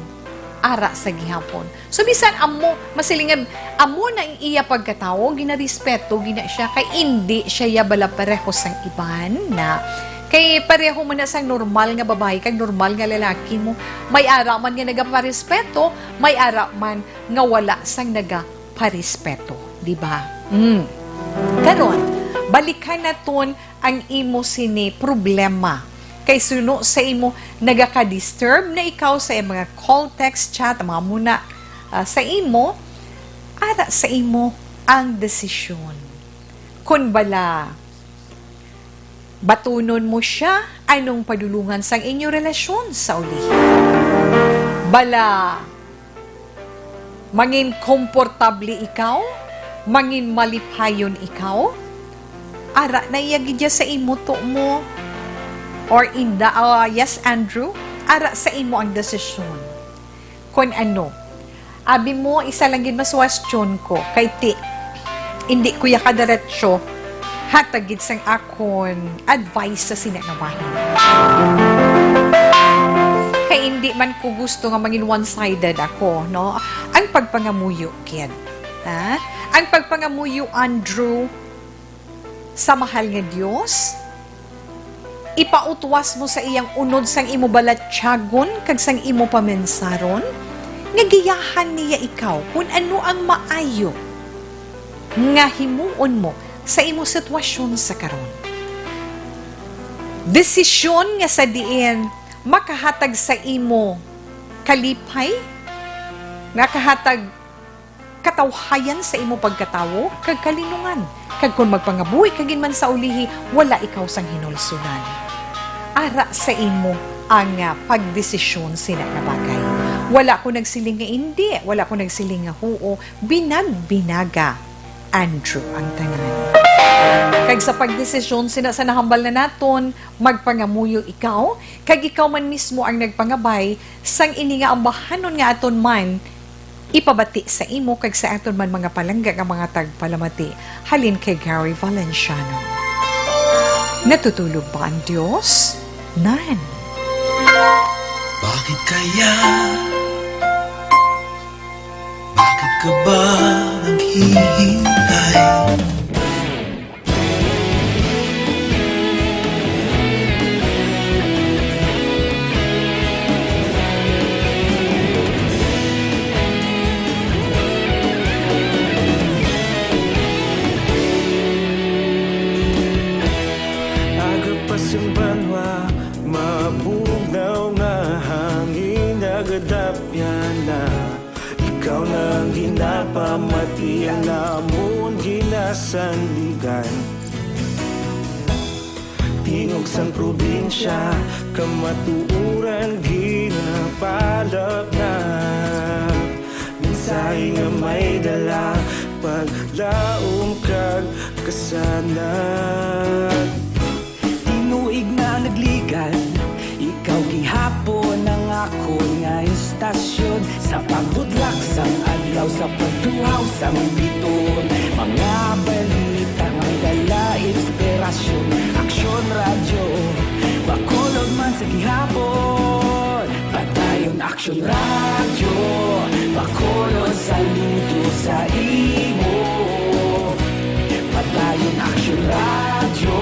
ara sa gihapon. So, bisan amo, masiling nga amo na ang iya pagkatawo, ginarespeto gina siya, kay indi siya ya bala pareho sang iban na. Kay pareho man na sang normal nga babayi kag normal nga lalaki mo. May ara man nga nagaparespeto, may ara man nga wala sang nagaparespeto, di ba? Mm. Karon, balikan naton ang imo sini problema. Kay suno sa imo, nagaka-disturb na ikaw sa mga call, text, chat, mga muna, ah, sa imo, ara sa imo ang desisyon. Kun bala, batunon mo siya, anong padulungan sang inyo relasyon sa ulihi? Bala, mangin komportable ikaw, mangin malipayon ikaw, ara na iya gid ya sa imo to mo. Or inda, ah, yes, Andrew, ara sa imo ang desisyon. Kon ano, abi mo, isa lang gid masuwestyon ko, kay ti, indi ko ya kadiretso hatag gid sang akon advice sa sina nga bahin. Kay indi man ko gusto nga mangin one-sided ako, no? Ang pagpangamuyo gid, ha? Ang pagpangamuyo, Andrew, sa mahal nga Dios, ipautwas mo sa iyang unod sang imo balatyagon kag sang imo pamensaron, nga giyahan niya ikaw kun ano ang maayo nga himuon mo sa imo sitwasyon sa karon. Desisyon nga sa diin makahatag sa imo kalipay, makahatag katawhayan sa imo pagkatawo kag kalinungan. Kag kon magpangabuhi ka gid man sa ulihi, wala ikaw sang hinulsunan. Ara sa imo ang, ah, pagdesisyon sina nga bagay. Wala ko nagsiling nga indi, wala ko nagsiling nga huo, binag-binaga, Andrew, ang tanan. Kag sa pagdesisyon sina sa nahambal na naton, magpangamuyo ikaw, kag ikaw man mismo ang nagpangabay sang ini nga ambahanon nga aton man ipabati sa imo kag sa aton man mga palangga nga mga tagpalamati halin kay Gary Valenciano. Natutulog ba ang Dios? Nan. Ba, Di kaya, bakit ka ba naghihintay? Aga pa sing banwa, mabugnaw nga hangin nagadapyan na. Ikaw na ang ginapamati, ang amon ginasandigan. Tingog sang probinsya, kamatuoran ginapalapnap. Mensahe nga may dala, paglaom kag kasanag. Tinuig na nagligad, ikaw gihapon ang akon nga istasyon. Sa pagbutlak sang adlaw, sa pagtuhaw sang biton, mga balita nga dala inspirasyon. Aksyon Radyo, Bacolod man sa gihapon. Padayon Aksyon Radyo, Bacolod, saludo sa imo. Padayon Aksyon Radyo,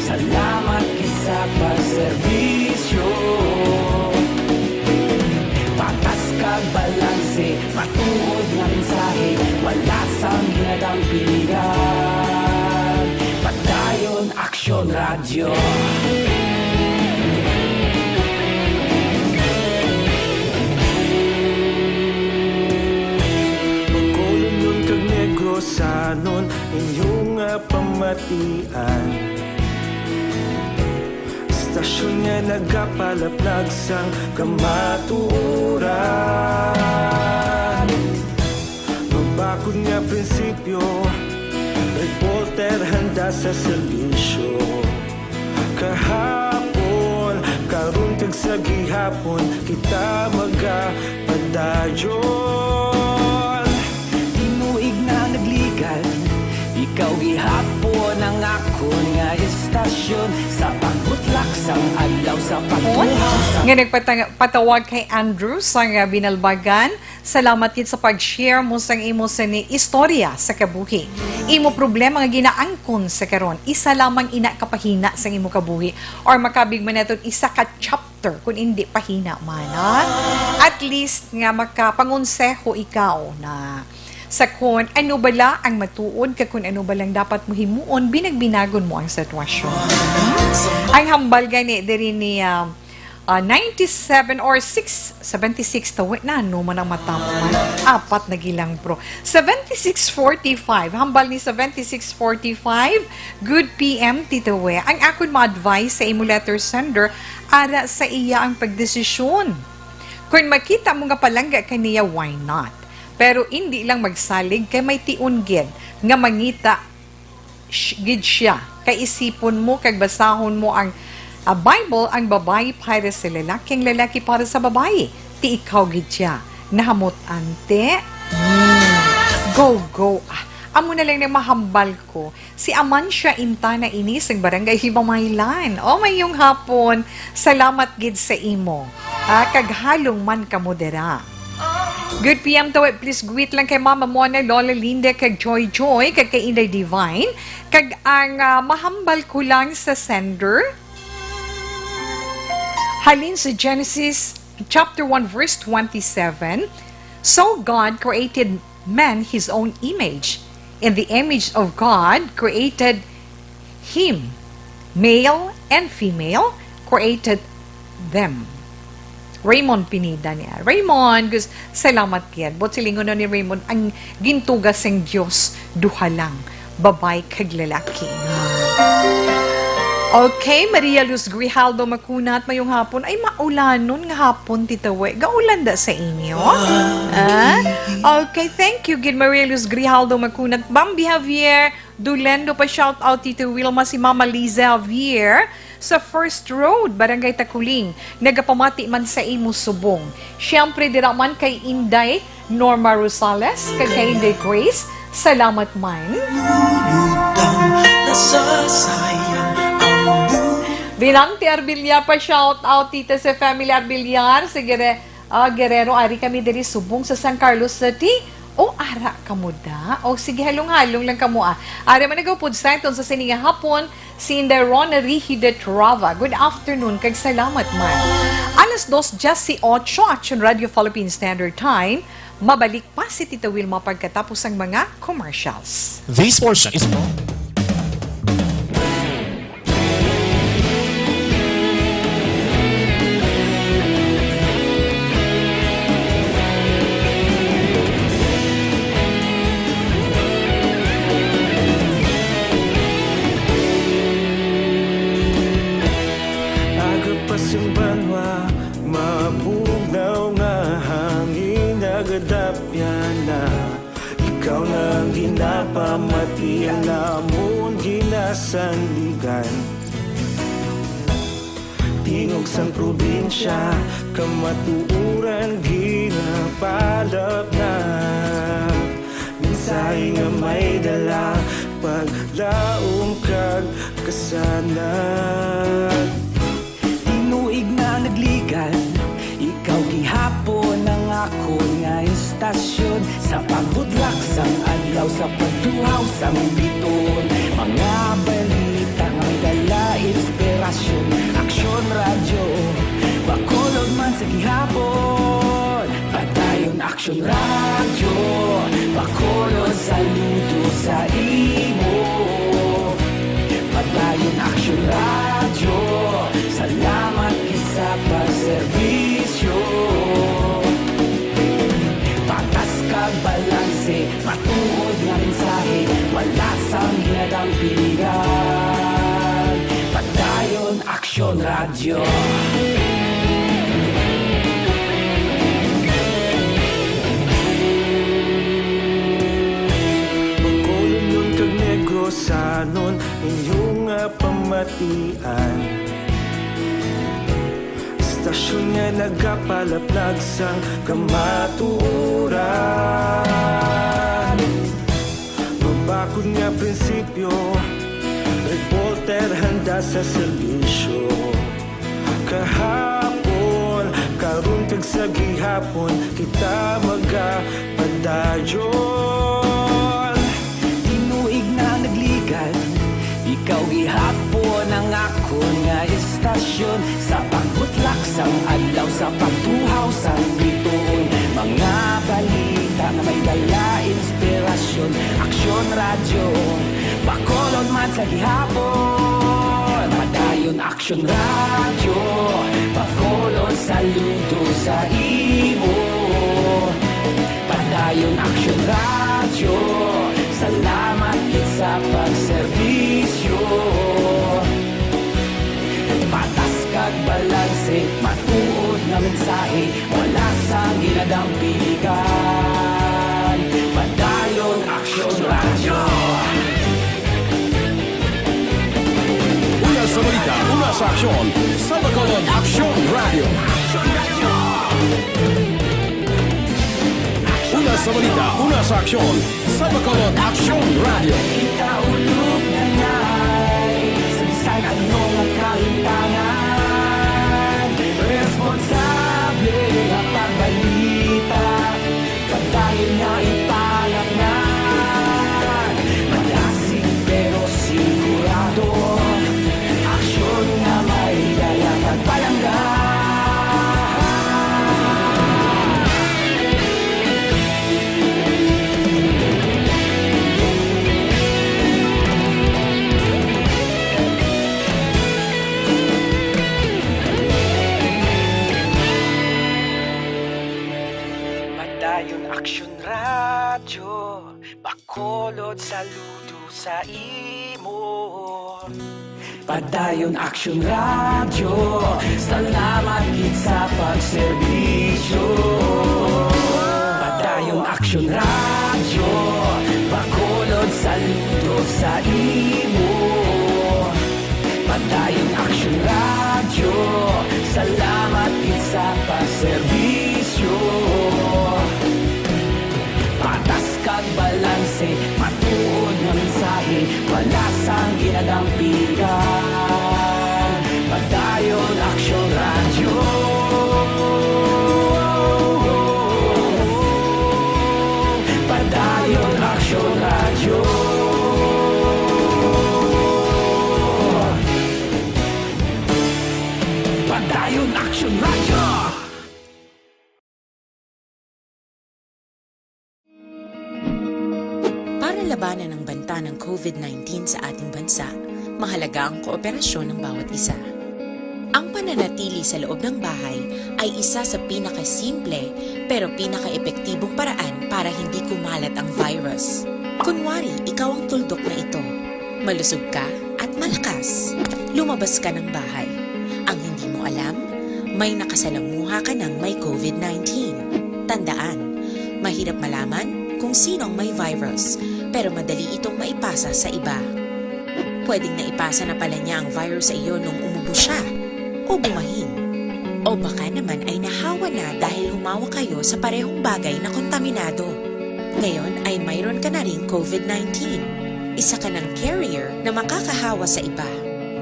salamat gid sa pagserbisyo. Patas kag balanse, matuod nga mensahe, wala sang ginadampingan. Padayon Aksyon Radyo. Bacolod kag Negrosanon, inyo nga pamatian. Istasyon nga nagapalaplag sang kamatuoran. Mabakod nga prinsipyo, reporter handa sa serbisyo. Kahapon, karon kag sa gihapon, kita magapadayon. Tinuig na nagligad, ikaw gihapon ang akon nga istasyon. Sa pagbutlak sang adlaw, sa pagtuhaw sa Nga nagpatang-, patawag kay Andrew sa nga Binalbagan. Salamat gid sa pag-share mo sang imo sini istorya sa kabuhi. Imo problema nga ginaangkon sa karon, isa lamang ina ka pahina sang imo kabuhi, or makabig man naton isa ka chapter, kun indi pahina man, ha? At least nga makapangonseho ikaw na sa kun ano bala ang matuod kag kun ano bala ang dapat mo himuon, binagbinagon mo ang sitwasyon. Ang hambal gani diri ni, ah, Ah, ninety-seven or six, seventy-six, tawi na, ano man ang mata mo man. Apat na gilang, bro. Seventy-six forty-five. Hambal ni seventy-six forty-five. Good P M, Tito We. Ang akon ma-advise sa imo letter sender, ara sa iya ang pagdesisyon. Kung makita mo nga palangga ka niya, why not? Pero indi lang magsalig kay may tion gid nga mangita sh-, gid siya. Kay isipon mo kag basahon mo ang, ah, Bible, ang babayi para sa lalaki, ang lalaki para sa babayi. Ti ikaw gid siya. Nahamot-an, te? Hmm. Go, go. Ah, amo na lang nang mahambal ko. Si Amancia Intana ini sang Barangay Himamaylan. O, mayong hapon. Salamat gid sa imo. Ah, kag halong man kamo dira. Good P M to, eh, please greet lang kay Mama Mona, Lola Linda, kag Joy Joy, kag kay Inday Divine, kag ang, ah, mahambal ko lang sa sender. Halin sa Genesis chapter one, verse twenty-seven, "So God created man his own image. In the image of God created him, male and female created them." Raymond Pineda niya. Raymond, gus-, salamat gid. Buot silingon ni Raymond, ang gintuga sang Dios, duha lang, babay kag lalaki. Okay, Maria Luz Grijaldo Macunat, mayong hapon. Ay, maulanon nga hapon, Tita We. Gaulan da sa inyo? Ah? Okay, thank you gid, Maria Luz Grijaldo Macunat. Bambi Javier, Dulendo pa shout out, Tito Wilma, si Mama Liza Javier sa First Road, Barangay Taculing. Nagapamati man sa imo subong. Siyempre, dira man kay Inday Norma Rosales, kag kay Inday Grace. Salamat man. Lulutang, nasasayang ang buhay. Binang ti Arbilya pa shout out, tita, sa family Arbillar sa Guerre-, ah, Guerrero. Ari kami diri subong sa San Carlos City. O, ara kamo da. O, sige, halong-halong lang kamo, ah. Ari man nagaupod sa iton sa sini nga hapon, si Inday Rona Rihi de Trava. Good afternoon, kag salamat man. Alas dos diyes y ocho, Action Radio Philippine Standard Time. Mabalik pa si Tita Wilma pagkatapos sang mga commercials. This portion is brought Aga pa sing banwa, mabugnaw nga hangin nagadapyan na. Ikaw na ang ginapamati, ang amon ginasandigan. Tingog sang probinsya, kamatuoran ginapalapnag. Mensahe nga may dala, paglaom kag kasanag. Tinuig na nagligad, ikaw gihapon ang akon nga istasyon. Sa pagbutlak sang adlaw, sa pagtuhaw sang bituon, mga balita nga may dala inspirasyon. Aksyon Radyo, Bacolod man sa gihapon. Padayon Aksyon Radyo, Bacolod, saludo sa imo. Padayon Aksyon Radyo, salamat gid sa pagserbisyo. Patas kag balanse, matuod nga mensahe, wala sang ginadampingan. Padayon Aksyon Radyo. Bacolodnon kag Negrosanon, inyo nga pamatian. Istasyon nga nagapalaplag sang kamatuoran. Mabakod nga prinsipyo, reporter handa sa serbisyo. Kahapon, karon kag sa gihapon, kita magapadayon. Tinuig na nagligad, ikaw gihapon ang akon nga istasyon. Sa pagbutlak sang adlaw, sa pagtuhaw sang bituon, mga balita nga may dala inspirasyon. Aksyon Radyo, Bacolod man sa gihapon. Padayon Aksyon Radyo, Bacolod, saludo sa imo. Padayon Aksyon Radyo, salamat gid sa pagserbisyo. Patas kag balanse, matuod nga mensahe, wala sang ginadampigan. Padayon Aksyon Radyo. Una sa balita, una sa aksyon, sa Bacolod Aksyon Radyo. Una sa balita, una sa aksyon, sa Bacolod Aksyon Radyo. Ikaulog na ngay, sa bisan ano nga kahitangan, responsable nga pagbalita, padayon nga ipalapngan. Malasig pero sigurado, aksyon nga may dala kag palangga. Padayon Aksyon Radyo, Bacolod, saludo sa imo. Padayon Aksyon Radyo, salamat gid sa pagserbisyo. Padayon Aksyon Radyo, Bacolod, saludo sa imo. Padayon Aksyon Radyo, salamat gid sa pagserbisyo. Patas kag balanse, matuod nga mensahe, wala sang ginadampigan. Labanan ang banta ng COVID nineteen sa ating bansa, mahalaga ang kooperasyon ng bawat isa. Ang pananatili sa loob ng bahay ay isa sa pinakasimple pero pinakaepektibong paraan para hindi kumalat ang virus. Kunwari, ikaw ang tuldok na ito. Malusog ka at malakas. Lumabas ka ng bahay. Ang hindi mo alam, may nakasalamuha ka ng may COVID nineteen. Tandaan, mahirap malaman kung sino ang may virus, pero madali itong maipasa sa iba. Pwedeng naipasa na pala niya ang virus sa iyo nung umubo siya o bumahin. O baka naman ay nahawa na dahil humawak kayo sa parehong bagay na kontaminado. Ngayon ay mayroon ka na ring COVID nineteen. Isa ka ng carrier na makakahawa sa iba.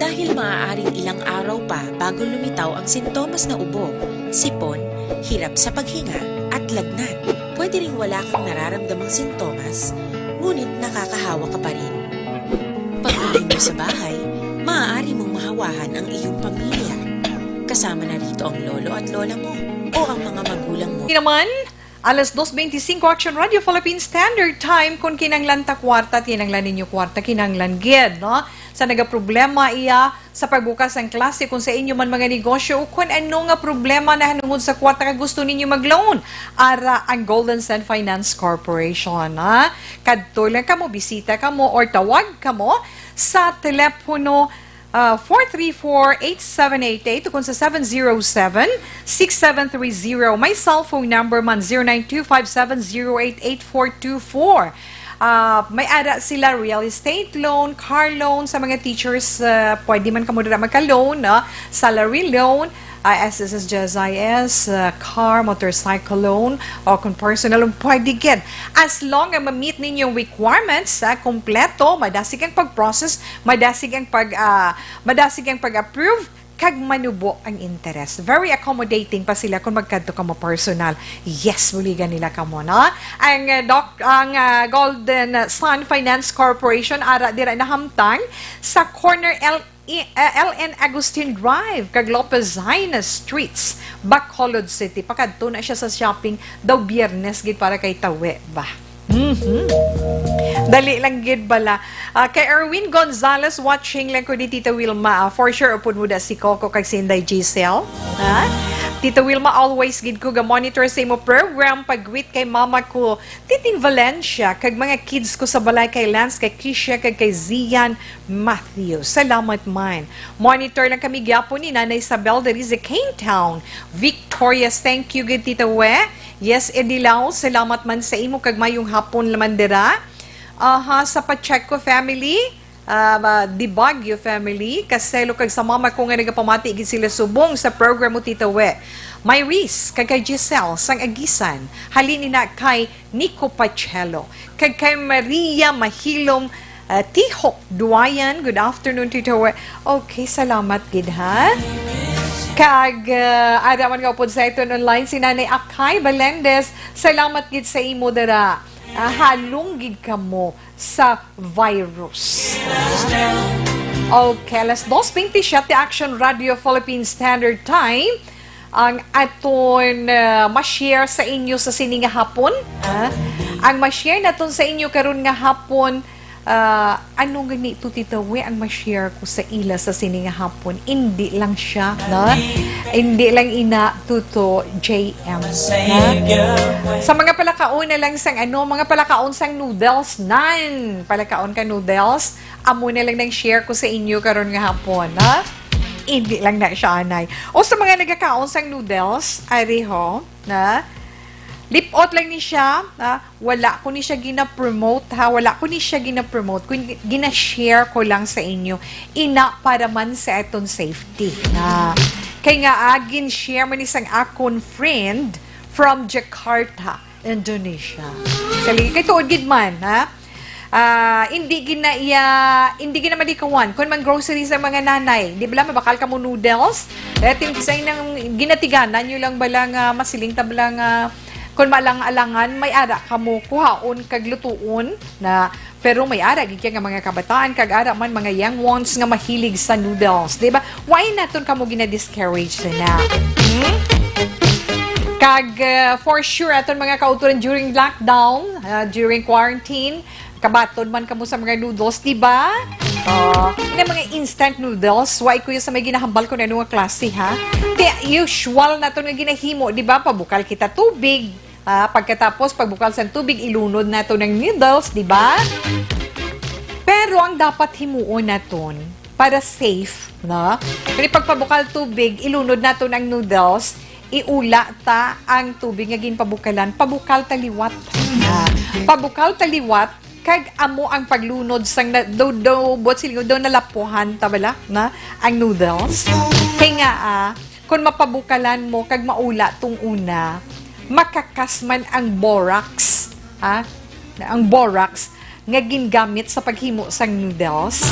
Dahil maaaring ilang araw pa bago lumitaw ang sintomas na ubo, sipon, hirap sa paghinga, at lagnat. Pwede ring wala kang nararamdamang sintomas, ngunit nakakahawa ka pa rin. Pag-uwi mo sa bahay, maaari mong mahawahan ang iyong pamilya. Kasama na rito ang lolo at lola mo o ang mga magulang mo. Di naman, alas dos beintisinko, Action Radio Philippine Standard Time. Kung kinanglan ta kwarta, kinanglan ninyo kwarta, kinanglan gid, no? Sa nagaproblema iya sa pagbukas ang klase, kung sa inyo man mga negosyo, o kung ano nga problema na hanungod sa kwarta ka gusto ninyo mag-loan, ara ang Golden Sand Finance Corporation, ha? Kadto lang kamo, bisita kamo, or tawag kamo sa telepono, ah, four three four, eight seven eight eight, o kung sa seven zero seven, six seven three zero. May cellphone number man, zero nine two five seven zero eight eight four two four. Ah, may ara sila real estate loan, car loan sa mga teachers, ah, pwede man kamo dira magka-loan, no? Salary loan, ah, S S S, G S I S, ah, car, motorcycle loan, o kung personal loan, pwede gid. As long as ma-meet ninyo yung requirements, ah, kompleto, madasig ang pag-process, madasig ang pag, ah, madasig ang pag-approve, kag manubo ang interest. Very accommodating pa sila kung magkadto kamo personal. Yes, buligan nila kamo, no? Ang, uh, doc-, ang, uh, Golden Sun Finance Corporation, ara dira nahamtang sa corner L-, I-, uh, L N Agustin Drive kag Lopez Jaena Streets, Bacolod City. Pakadto na siya sa shopping daw Biyernes gid para kay tawi ba. Mhm. Dali lang gid bala. Ah, kay Erwin Gonzalez, watching lang ko ni Tita Wilma. Ah, for sure, upod mo da si Coco kag si Inday Giselle. Ha? Tita Wilma, always gid ko ga-monitor sa imo program. Pag-greet kay mama ko, Titing Valencia, kag mga kids ko sa balay kay Lance, kay Kisha, kag kay Zian Matthew. Salamat man. Monitor lang kami gyapon ni Nanay Isabel diri sa Cane Town, Victorias. Thank you gid, Tita We. Yes, Edilaw, salamat man sa imo kag mayong hapon naman dira. Aha, sa Pacheco family, ah, ba, di Baguio family, Caselo kag sa mama ko nga nagapamati gid sila subong sa program mo, Tita We. Myris, kag kay Giselle, sang Agisan, halin ni na kay Nico Pacello, kag kay Maria Mahilom, ah, Tihok Duayan. Good afternoon, Tita We. Okay, salamat gid, ha? Kag, ah, ada man nga upod sa iton online, si Nanay Akay Balendez, salamat gid sa imo dara. Ah, halong gid kamo sa virus. Okay, alas dos bentisiete, Action Radio Philippine Standard Time. Ang aton, ah, ma-share sa inyo sa sini nga hapon, ah, ang ma-share naton sa inyo karon nga hapon, ah, ano gani to, Tita We, ang ma-share ko sa ila sa sini nga hapon? Indi lang siya, na? Indi lang ina, Tuto, J M, na? Sa mga palakaon na lang sang ano, mga palakaon sang noodles, nan! Palakaon ka noodles, amo na lang nang share ko sa inyo karon nga hapon, ha? Hindi lang na siya, anay. O sa mga nagakaon sang noodles, ari ho, na? Lipot lang ni siya, ha? Wala ko ni siya gina-promote, ha? Wala ko ni siya gina-promote. Kun gina-share ko lang sa inyo. Ina para man sa aton safety, na? Kay nga, ah, gin-share man ni sang akon friend from Jakarta, Indonesia. Sali, kay tuod gid man, ha? Ah, hindi gina iya, hindi gina malikawan. Kung mang grocery sa mga nanay, di bala mabakal ka mo noodles? Eh, tin-, sa inang ginatiganan nyo lang bala nga masiling ta bala nga kung malang-alangan, may ara ka mo kuhaon kag lutuon na, pero may ara gid kay nga mga kabataan kag ara man mga young ones nga mahilig sa noodles, di ba? Why naton kamo gina-discourage na? Hmm? Kag, uh, for sure, aton mga kauturan during lockdown, uh, during quarantine, Kabaton man kamo sa mga noodles, di ba? Oh, nga mga instant noodles, wa ko sa may ginahambal kung ano nga klase, ha? Kaya usual naton nga ginahimo, di ba? Pabukal kita tubig. Ah, pagkatapos, pagbukal sa tubig, ilunod nato ng noodles, di ba? Pero ang dapat himuon naton para safe, no? Kani pagpabukal tubig, ilunod nato ng noodles, iula ta ang tubig nga ginpabukalan, pabukal ta liwat. Ah, pabukal ta liwat, kag amo ang paglunod sang na, do, do, buot silingon, do nalapuhan ta bala na ang noodles. Kay nga, ah, kung mapabukalan mo kag maula tong una, makakas man ang borax, ha? Ang borax nga gingamit sa paghimo sang noodles.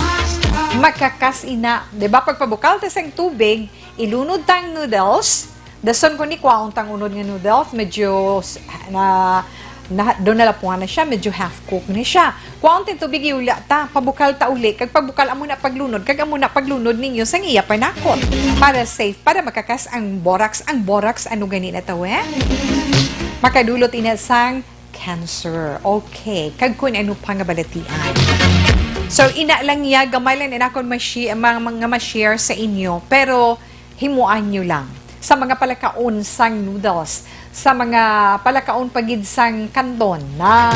Makakas ina, di ba? Pagpabukal ta sang tubig, ilunod ta ang noodles, dason ko ni kwaon tang unod nga noodles, medyo s-, na, na, do nalapuhan na siya, medyo half cook ni siya. Kwaon tang tubig, iula ta, pabukal ta uli, kag pabukal amo na paglunod, kag amo na paglunod ninyo sang iya panakot. Para safe, para makakas ang borax, ang borax, ano gani na tawag? Makadulot ina sang cancer. Okay. Kag kung ano pa nga balatian. So, ina lang niya, gamay lang ina akong mashi-, ma-, ma-, nga ma-share sa inyo. Pero, himuan nyo lang. Sa mga palakaon sang noodles, sa mga palakaon pa gid sang kanton. Na.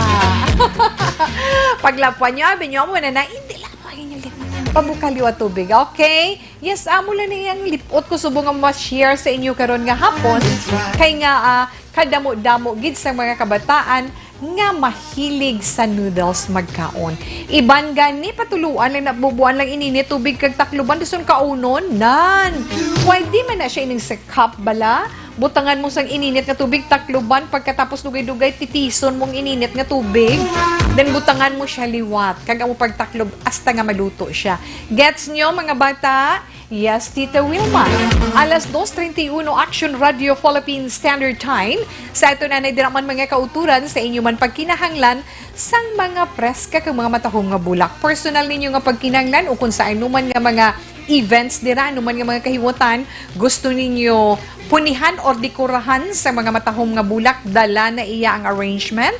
Paglapuan nyo, abi nyo, amo na na, hindi lang mo ang inyong lip-, pabukal liwat tubig. Okay? Yes, amo lang ni ang lipot ko subong nga ma-share sa inyo karon nga hapon. Kay nga, ah, kadamo-damo gid sa mga kabataan nga mahilig sa noodles magkaon. Iban gani, patuluan lang, nabubuan lang ininit tubig kag takluban, dason kaunon. Nan! Pwede man na siya ining sa cup bala. Butangan mo sang ininit nga tubig, takluban, pagkatapos dugay-dugay, titison mong ininit nga tubig. Then butangan mo siya liwat, kag amo pagtaklob hasta nga maluto siya. Gets nyo, mga bata? Yes, Tita Wilma. Alas dos treinta y uno, Action Radio Philippine Standard Time. Sa aton anay dira man mga kauturan, sa inyo man pagkinahanglan sang mga preska kag mga matahom nga bulak. Personal ninyo nga pagkinahanglan o kung sa ano man nga mga events dira, ano man nga mga kahiwatan, gusto ninyo punihan or dekorahan sa mga matahom nga bulak, dala na iya ang arrangement.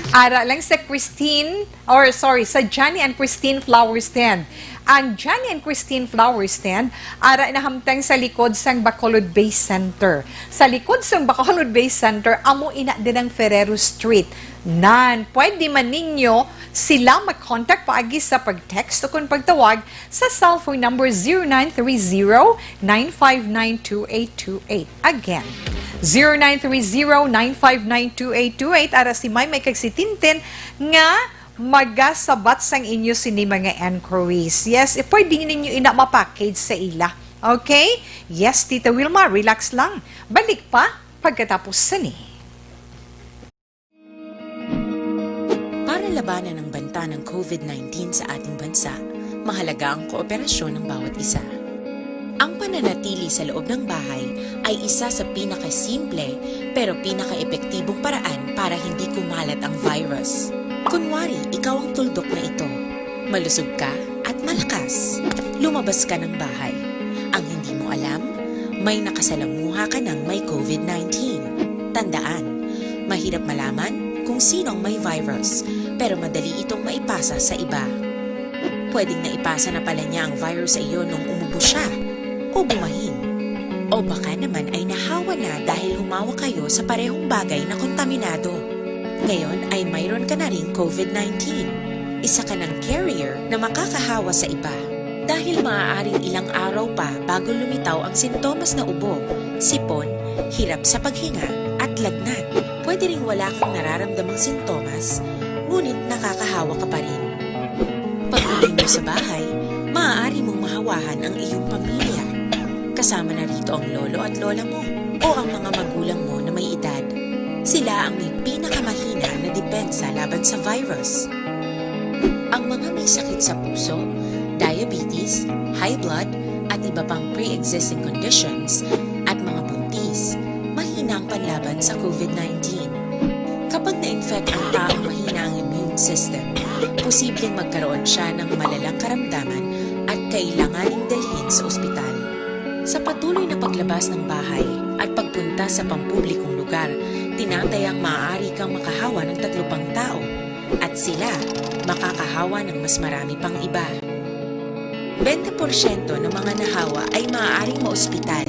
Ara lang sa Christine, or sorry, sa Johnny and Christine Flower Stand. Ang Johnny and Christine Flower Stand, ara nahamtang sa likod sang Bacolod Bay Center. Sa likod sang Bacolod Bay Center, amo ina din ang Ferrero Street. Nan, pwede man ninyo sila mag-contact paagi sa pag-text o kung pagtawag sa cellphone number zero nine three zero, nine five nine, two eight two eight. Again, zero nine three zero, nine five nine, two eight two eight. Ara si Maymay kag si Tintin nga magasabat sang inyo sini mga enquiries. Yes, eh, pwede ninyo ina ma-package sa ila. Okay? Yes, Tita Wilma, relax lang. Balik pa pagkatapos sini. Para labanan ang banta ng COVID nineteen sa ating bansa, mahalaga ang kooperasyon ng bawat isa. Ang pananatili sa loob ng bahay ay isa sa pinakasimple pero pinakaepektibong paraan para hindi kumalat ang virus. Kunwari, ikaw ang tuldok na ito. Malusog ka at malakas. Lumabas ka ng bahay. Ang hindi mo alam, may nakasalamuha ka ng may COVID nineteen. Tandaan, mahirap malaman kung sino ang may virus, pero madali itong maipasa sa iba. Pwedeng naipasa na pala niya ang virus sa iyo nung umubo siya o bumahin. O baka naman ay nahawa na dahil humawak kayo sa parehong bagay na kontaminado. Ngayon ay mayroon ka na ring COVID nineteen. Isa ka ng carrier na makakahawa sa iba. Dahil maaaring ilang araw pa bago lumitaw ang sintomas na ubo, sipon, hirap sa paghinga, at lagnat. Pwede ring wala kang nararamdamang sintomas, ngunit nakakahawa ka pa rin. Pag-uwi mo sa bahay, maaari mong mahawahan ang iyong pamilya. Kasama na rito ang lolo at lola mo o ang mga magulang mo na may edad. Sila ang may pinakamahina na depensa laban sa virus. Ang mga may sakit sa puso, diabetes, high blood, at iba pang pre-existing conditions, at mga buntis, mahina ang panlaban sa COVID nineteen. Kapag na-infect ang taong mahina ang immune system, posibleng magkaroon siya ng malalang karamdaman at kailanganing dalhin sa ospital. Sa patuloy na paglabas ng bahay at pagpunta sa pampublikong lugar, tinatayang maaari kang makahawa ng tatlo pang tao. At sila makakahawa ng mas marami pang iba. Bente porsyento ng mga nahawa ay maaaring maospital,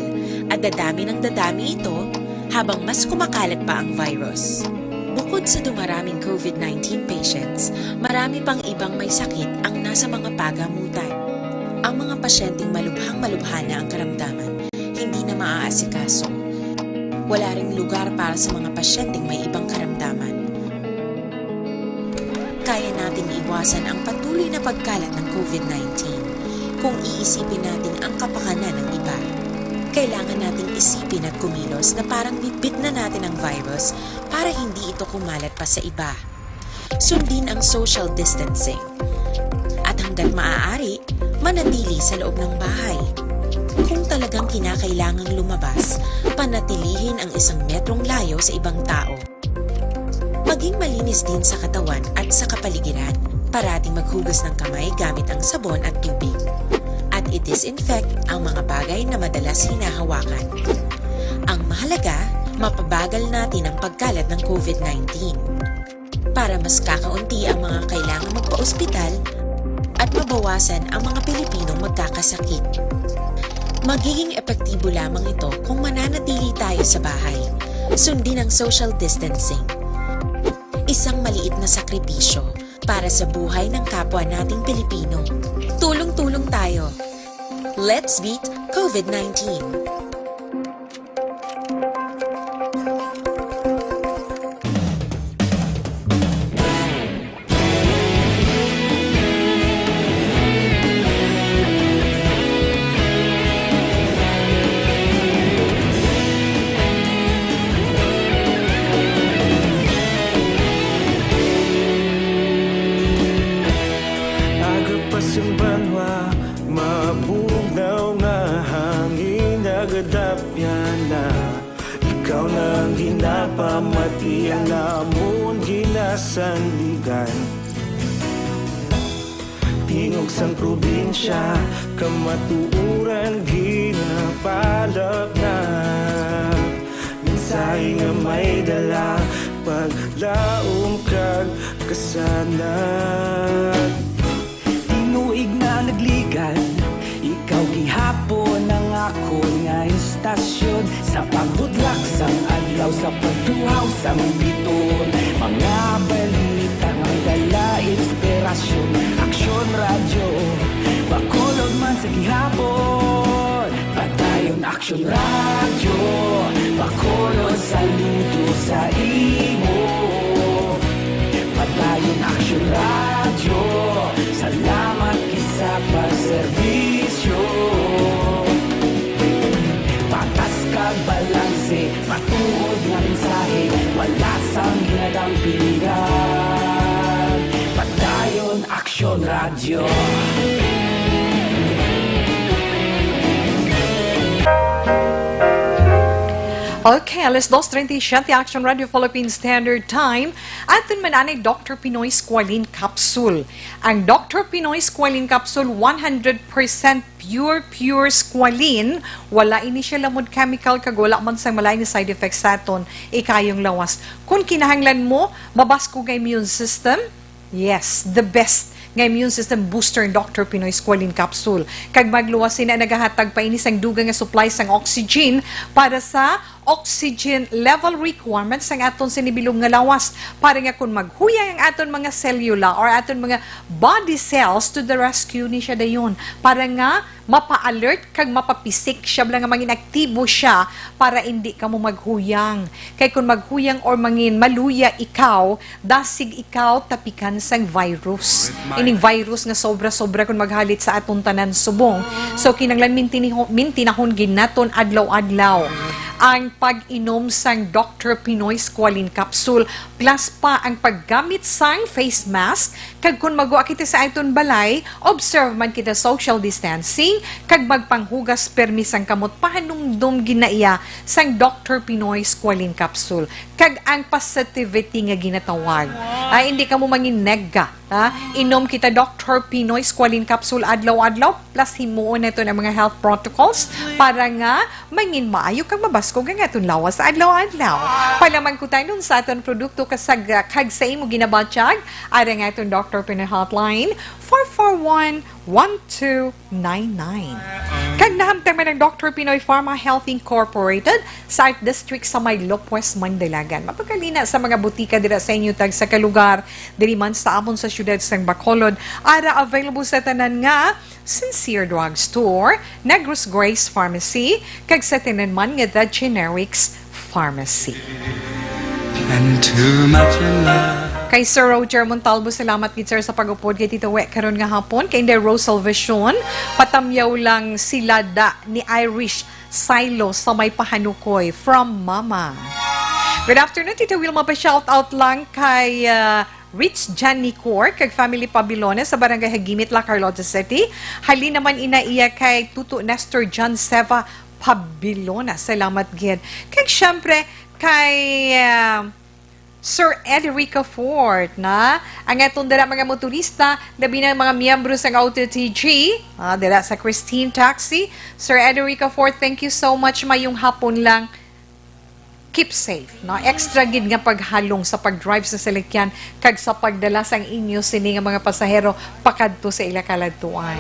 at dadami ng dadami ito habang mas kumakalat pa ang virus. Bukod sa dumaraming COVID nineteen patients, marami pang ibang may sakit ang nasa mga pagamutan. Ang mga pasyenteng malubhang-malubha na ang karamdaman, hindi na maaasikaso. Wala ring lugar para sa mga pasyenteng may ibang karamdaman. Kaya nating iwasan ang patuloy na pagkalat ng COVID nineteen kung iisipin natin ang kapakanan ng iba. Kailangan nating isipin at kumilos na parang bitbit na natin ang virus para hindi ito kumalat pa sa iba. Sundin ang social distancing. At hanggat maaari, manatili sa loob ng bahay. Kung talagang kinakailangang lumabas, panatilihin ang isang metrong layo sa ibang tao. Maging malinis din sa katawan at sa kapaligiran. Parating maghugas ng kamay gamit ang sabon at tubig. At i-disinfect ang mga bagay na madalas hinahawakan. Ang mahalaga, mapabagal natin ang pagkalat ng COVID nineteen. Para mas kakaunti ang mga kailangang magpaospital at mabawasan ang mga Pilipinong magkakasakit. Magiging epektibo lamang ito kung mananatili tayo sa bahay. Sundin ang social distancing. Isang maliit na sakripisyo para sa buhay ng kapwa nating Pilipino. Tulong-tulong tayo. Let's beat COVID nineteen. Aga pa sing banwa, mabugnaw nga hangin, nagadapyan na. Ikaw na ang ginapamati, ang amon ginasandigan. Tingog sang probinsya, kamatuoran ginapalapnap. Mensahe nga may dala, paglaom kag kasanag. Tinuig na nagligad, ikaw gihapon ang akon nga istasyon. Sa pagbutlak sang adlaw, sa pagtuhaw sang biton, mga balita nga dala inspirasyon. Aksyon Radyo Bacolod man sa gihapon, padayon Aksyon Radyo Bacolod, saludo sa imo. Padayon Aksyon Radyo, salamat gid sa pagserbisyo. Patas kag balanse, matuod nga mensahe, wala sang ginadampingan. Padayon Aksyon Radyo. Okay, alas dos treinta y siete, Action Radio Philippine Standard Time. Aton man anay Doctor Pinoy Squalene Capsule. Ang Doctor Pinoy Squalene Capsule, one hundred percent pure, pure squalene. Wala ini siya lamod chemical, kag wala man sang malain nga side effects sa aton ikayong lawas. Kung kinahanglan mo mabaskog nga immune system, yes, the best nga immune system booster ang Doctor Pinoy Squalene Capsule. Kag magluwas sina, nagahatag pa ini sang dugang nga supply sang oxygen para sa oxygen level requirements sang aton sinibilog nga lawas, para nga kung maghuyang ang aton mga selula or aton mga body cells, to the rescue ni siya dayon, para nga mapa-alert kag mapapisik siya, bala nga mangin aktibo siya para indi kamo maghuyang. Kay kung maghuyang or mangin maluya ikaw, dasig ikaw tapikan sang virus. Ining virus nga sobra-sobra kung maghalit sa aton tanan subong. So, kinahanglan mintiniho-, mintinahon gid naton adlaw-adlaw ang pag-inom sang Doctor Pinoy Squalene Capsule, plus pa ang paggamit sang face mask, kag kung magwa kita sa aton balay, observe man kita social distancing, kag magpanghugas permi sang kamot, pahanumdom gid na iya sang Doctor Pinoy Squalene Capsule. Kag ang positivity nga ginatawag, ay hindi kamo manginegga Ha? Inom kita Doktor Pinoy Squalene Capsule adlaw-adlaw, plus himuon nato ang mga health protocols para nga mangin maayo kag mabaskog ang aton lawas sa adlaw-adlaw. Palamangkutanon sa aton produkto kasag-, kag sa imo ginabatyag, ara nga aton Doktor Pinoy Hotline, four four one, one two nine nine. Kag nahamtang man ang Doktor Pinoy Pharma Health Incorporated sa Art District sa may Lopez, Mandalagan. Mapagkali na sa mga butika dira sa inyo tagsa ka lugar, diri man sa amon sa siyudad sang Bacolod. Ara available sa tanan nga Sincere Drugstore, Negros Grace Pharmacy, kag sa tanan man nga The Generics Pharmacy. And too much in love. Kay Sir Roger Montalvo, salamat gid, sir, sa pag-upod kay Tito We karon nga hapon. Kay Inday Rosal Vision, patamyaw lang sila da ni Irish Silo sa may Pahanukoy. From Mama. Good afternoon, Tita Wilma. Pa-shout out lang kay, ah, Rich Jan Nicor kag family Pabilona sa Barangay Hagimit, La Carlota City. Halin naman ina iya kay Tuto Nestor John Seva Pabilona. Salamat gid. Kag syempre kay, ah, Sir Eddie Ricafort na ang atong dala mga motorista, labi na ang mga miyembro sang Auto T G, ah, dala sa Christine Taxi. Sir Eddie Ricafort, thank you so much. Mayong hapon lang. Keep safe, no? Extra gid nga paghalong sa pag-drive sa salikyan kag sa pagdala sang inyo sini nga mga pasahero pakadto sa ila kaladtuan.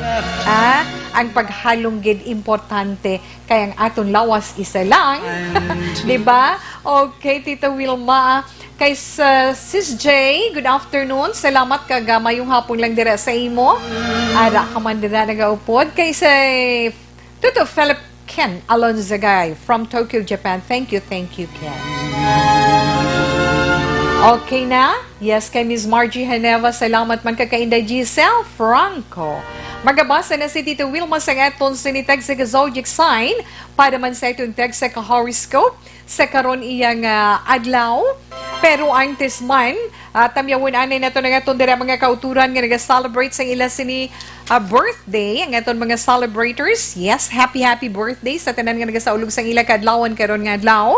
Ah, ang paghalong gid importante kay ang aton lawas isa lang, di ba? Okay, Tita Wilma. Kay sa Sis J, good afternoon. Salamat kag, ah, mayong hapon lang dira sa imo. Ara ka man dira nagaupod. Kay sa Tuto Philip Ken Alonzagay from Tokyo, Japan. Thank you, thank you, Ken. Okay na? Yes, kay Miss Margie Haneva, salamat man kag kay Inday Giselle Franco. Magabasa na si Tito Wilma sa aton sini tagsa ka zodiac sign para man sa aton tagsa ka horoscope sa karon iyang, ah, adlaw. Pero antes man, ah, tamyawon anay nato na nga aton dira mga kauturan nga naga-celebrate sang ila sini, ah, birthday, ang aton mga celebrators. Yes, happy, happy birthday sa tanan nga nagasaulog sang ila kaadlawan karon nga adlaw.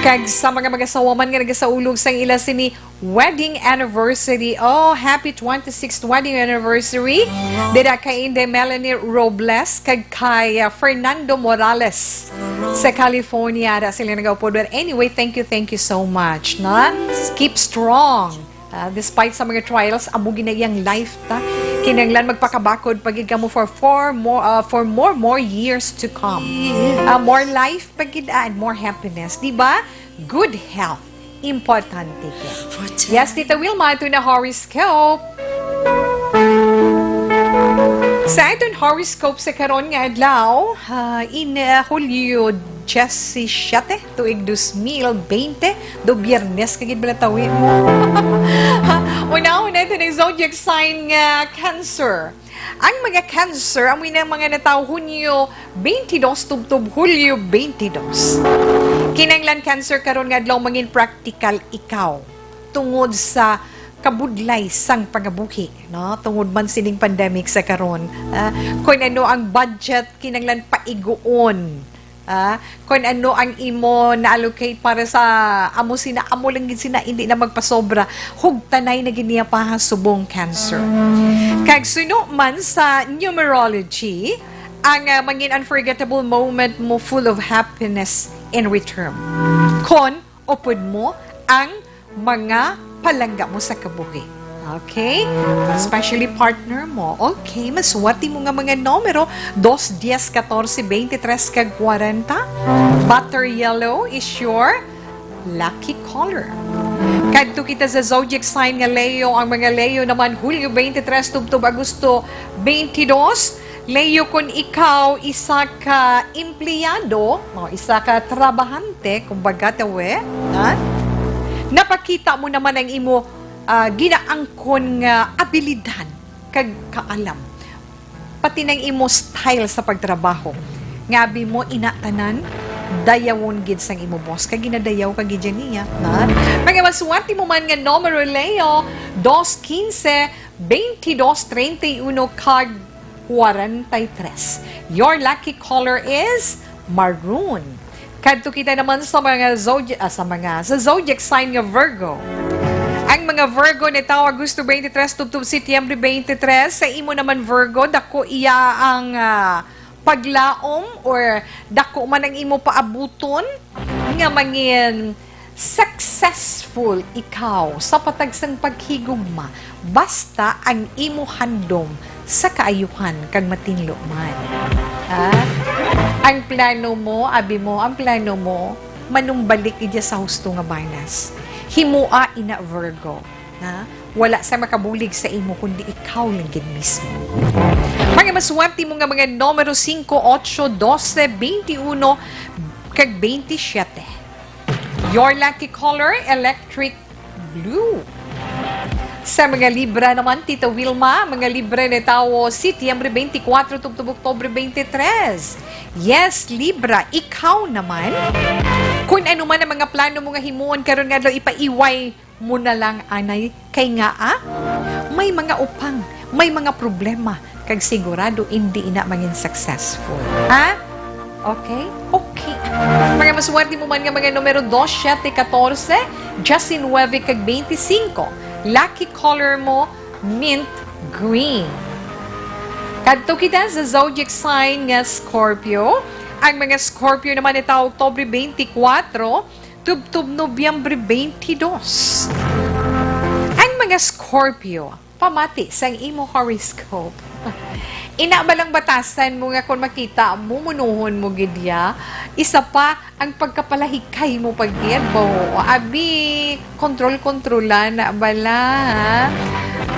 Kag sa mga magasawa man nga nagasaulog sang ila sini wedding anniversary. Oh, happy twenty-sixth wedding anniversary. Dira kay Inday Melanie Robles kag kay, ah, Fernando Morales sa California. Ara sila nagaupod. But anyway, thank you, thank you so much, na. Keep strong. Ah, despite sa mga trials, amo gid na iyang life, ta. Kinahanglan magpakabakod pa gid kamo for four more, ah, for more, more years to come. Ah, more life pa gid, ah, and more happiness, di ba? Good health, importante gid. Yes, Tita Wilma, ato na horoscope. Sa aton horoscope sa karon nga adlaw, ah, in, ah, Hulyo diyasisiete, tuig dos mil bente, do Biyernes ka gid bala tawi mo. Una-una, ito ang zodiac sign nga Cancer. Ang mga Cancer, amo na mga natawo Hunyo twenty-two tubtob Hulyo twenty-two. Kinahanglan, Cancer, karon nga adlaw mangin praktikal ikaw tungod sa kabudlay sang pangabuhi, no? Tungod man sining pandemic sa karon, ah, kung ano ang budget, kinahanglan paiguon. Ah, kung ano ang imo na-allocate para sa amo sina, amo lang gid sina, hindi na magpasobra. Hugtanay na gid niya pa ha subong, Cancer. Kag suno man sa numerology, ang, ah, mangin unforgettable moment mo full of happiness in return. Kon upod mo ang mga palangga mo sa kabuhi. Okay? Especially partner mo. Okay, maswerte mo nga mga numero, dos, dies, katorse, bente tres, kag kwarenta. Butter yellow is your lucky color. Kadto kita sa zodiac sign nga Leo. Ang mga Leo naman, Hulyo twenty-three tubtob Agosto twenty-two. Leo, kung ikaw isa ka empleyado, o isa ka trabahante, kumbaga, tawe, ha? Napakita mo naman ang imo, ah, ginaangkon nga abilidad kag kaalam. Pati nang imo style sa pagtrabaho. Nga abi mo, ina tanan, dayawon gid sang imo boss. Kag ginadayaw ka gid niya, ha? Mga maswerte mo man nga numero, Leo, dos, quince, twenty-dos, treinta y uno, kag kwarenta y tres. Your lucky color is maroon. Kadto kita naman sa mga zodi-, ah, sa mga, sa zodiac sign nga Virgo. Ang mga Virgo nitawo Agosto twenty-three tubtob Setyembre twenty-three, sa imo naman Virgo, dako iya ang, ah, paglaom or dako man ang imo paabuton nga mangin successful ikaw sa patag sang paghigugma, basta ang imo handom sa kaayuhan kag matinlo man. Ah? Ang plano mo, abi mo, ang plano mo, manumbalik gid sa husto nga banas. Himoa ina, Virgo. Ha? Wala sa makabulig sa imo, kundi ikaw lang gid mismo. Mga maswerte mo nga mga numero singko, otso, dose, twenty-uno, kag twenty-siyete. Your lucky color, electric blue. Sa mga Libra naman, Tita Wilma, mga Libra nitawo Setyembre twenty-four tubtob Oktubre twenty-three. Yes, Libra, ikaw naman. Kung ano man ang mga plano mo nga himuon karon nga adlaw, ipaiway mo na lang anay, kay ngaa may mga upang, may mga problema, kag sigurado indi ina mangin successful. Ha? Okay? Okay. Mga maswerte mo man nga mga numero dos, siyete, katorse, diyasinuebe, kag twenty-singko. Lucky color mo, mint green. Kadto kita sa zodiac sign nga Scorpio. Ang mga Scorpio naman nitawo Oktubre twenty-four, tubtob Nobyembre twenty-two. Ang mga Scorpio, pamati sang imo horoscope. Ina ba lang batasan mo nga kung makita mo, munuhon mo gid ya? Isa pa, ang pagkapalahikay mo pa gid, bo. Abi, kontrol-kontrolan na bala, ha?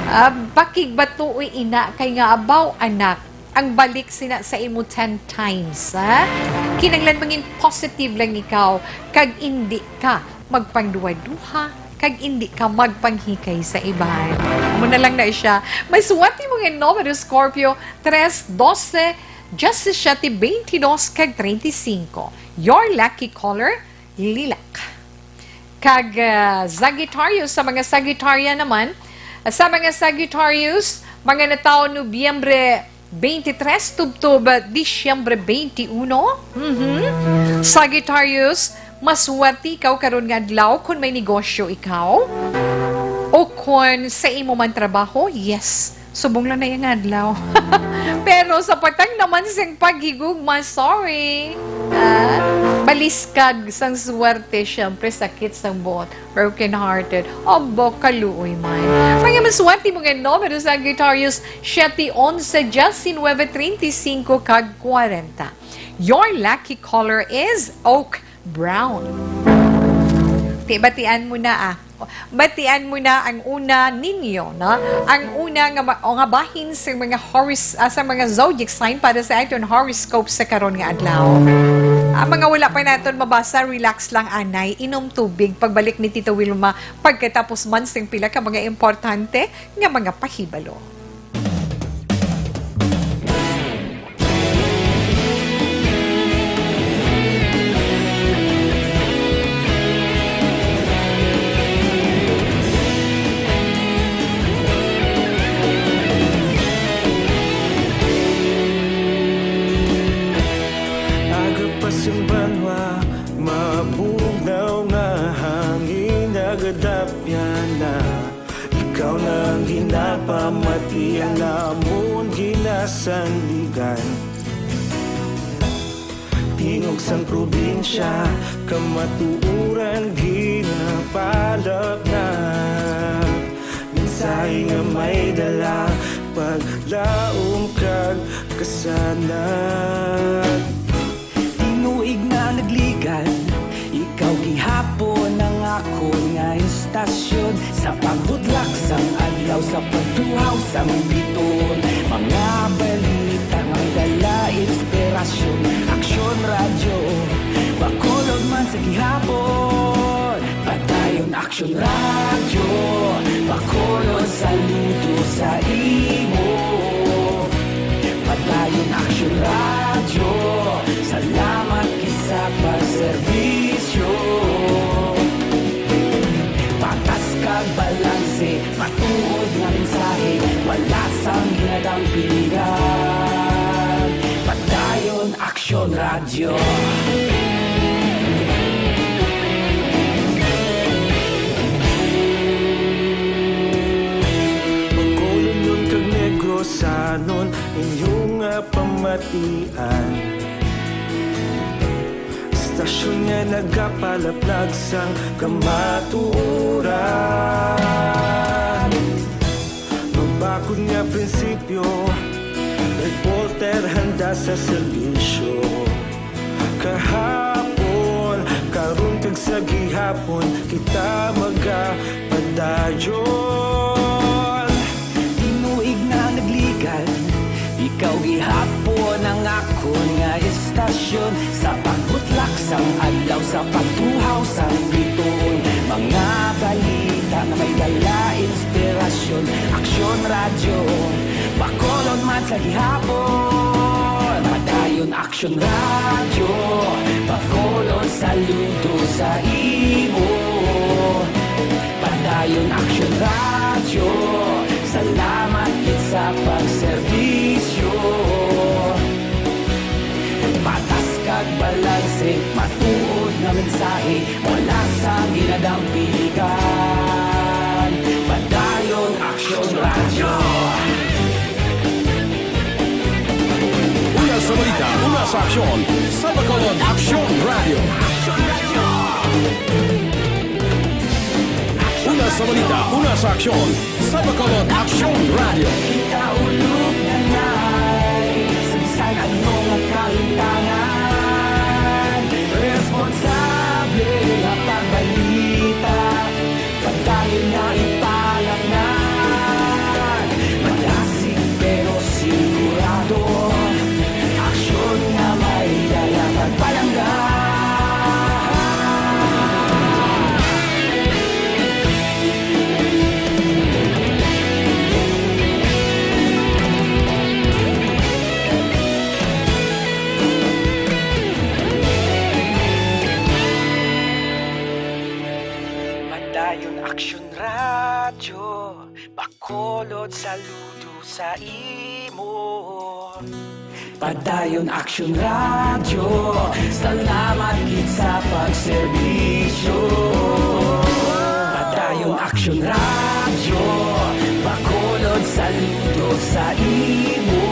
Ah, pakigbatooy ina kay nga abaw, anak. Ang balik sina sa imo ten times, ha? Kinahanglan mangin positive lang ikaw, kag indi ka magpangduha-duha, kag indi ka magpanghikay sa iban. Amo na lang na siya. May suwerte mo nga numero, Scorpio, tres, dose, diyasisiyete, twenty-dos, kag treinta y cinco. Your lucky color, lilac. Kag, ah, Sagittarius, sa mga Sagittaria naman, sa mga Sagittarius, mga natawo Nobyembre twenty-three tubtob Disyembre twenty-uno. Mhm. Sagittarius, maswerte ikaw karon nga adlaw kon may negosyo ikaw. O kon sa imo man trabaho, yes. Subong lang na yung adlaw. Pero sa patang naman sing paghigugma, sorry. Ah, baliskag sang swerte, syempre, sakit sang buot. Broken-hearted. Aba, kaluoy man. Mga maswerte mo nga numero, Sagittarius, siyete, onse, diyasinuebe, treinta y cinco, kag kwarenta. Your lucky color is oak brown. Ti, batian mo na, ah. Batian mo na ang una ninyo, no? Ang una nga ma-, o nga bahin sa mga horos-, ah, sa mga zodiac sign para sa aton horoscope sa karon nga adlaw. Ang mga wala pa naton mabasa, relax lang, anay. Inom tubig. Pagbalik ni Tita Wilma, pagkatapos man sing pila ka mga importante nga mga pahibalo. Aga pa sang banwa, mabugnaw nga hangin, nagadapyan na. Ikaw na ang ginapamati, ang amon ginasandigan. Tingog sang probinsya, kamatuoran ginapalapnap. Mensahe nga may dala, paglaom kag kasanag. Tinuig na nagligad, ikaw gihapon ang akon nga istasyon. Sa pagbutlak sang adlaw, sa pagtuhaw sang biton, mga balita nga dala inspirasyon. Aksyon Radyo, Bacolod man sa gihapon. Padayon Aksyon Radyo, Bacolod, saludo sa imo. Padayon Aksyon Radyo, salamat gid sa pagserbisyo. Patas kag balanse, matuod nga mensahe, wala sang ginadampigan. Padayon Aksyon Radyo. Ian. Istasyon nga nagapalaplag sang kamatuoran. Mabakod nga prinsipyo, reporter handa sa serbisyo. Kahapon, karon kag sa gihapon, kita magapadayon. Tinuig na nagligan, ikaw gihapon ang akon nga istasyon. Sa pagbutlak sang adlaw, sa pagtuhaw sang bituon, mga balita nga may dala inspirasyon. Aksyon Radyo, Bacolod man sa gihapon. Padayon Aksyon Radyo, Bacolod, saludo sa imo. Padayon Aksyon Radyo, salamat gid sa pagserbisyo. Patas kag balanse, matuod nga mensahe, wala sang ginadampigan. Padayon Aksyon Radyo. Una sa balita, una sa aksyon, sa Bacolod Aksyon Radyo. Una sa balita, una sa aksyon, sa Bacolod Aksyon Radyo. Kita ulog na nay, sa bisan ano nga kahintangan, responsable nga pagbalita. Padayon nga ipalaknag, madasig pero sigurado. Aksyon nga may dala pagpalangga. Padayon Aksyon Radyo, Bacolod, saludo sa imo. Padayon Aksyon Radyo, salamat gid sa pagserbisyo. Padayon Aksyon Radyo, Bacolod, saludo sa imo.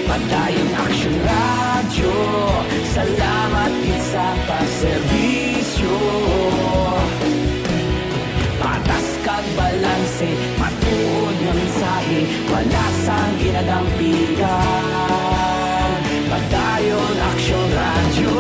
Padayon Aksyon Radyo, salamat gid sa pagserbisyo. Patas kag balanse, matuod nga mensahe, wala sang ginadampigan. Padayon Aksyon Radyo.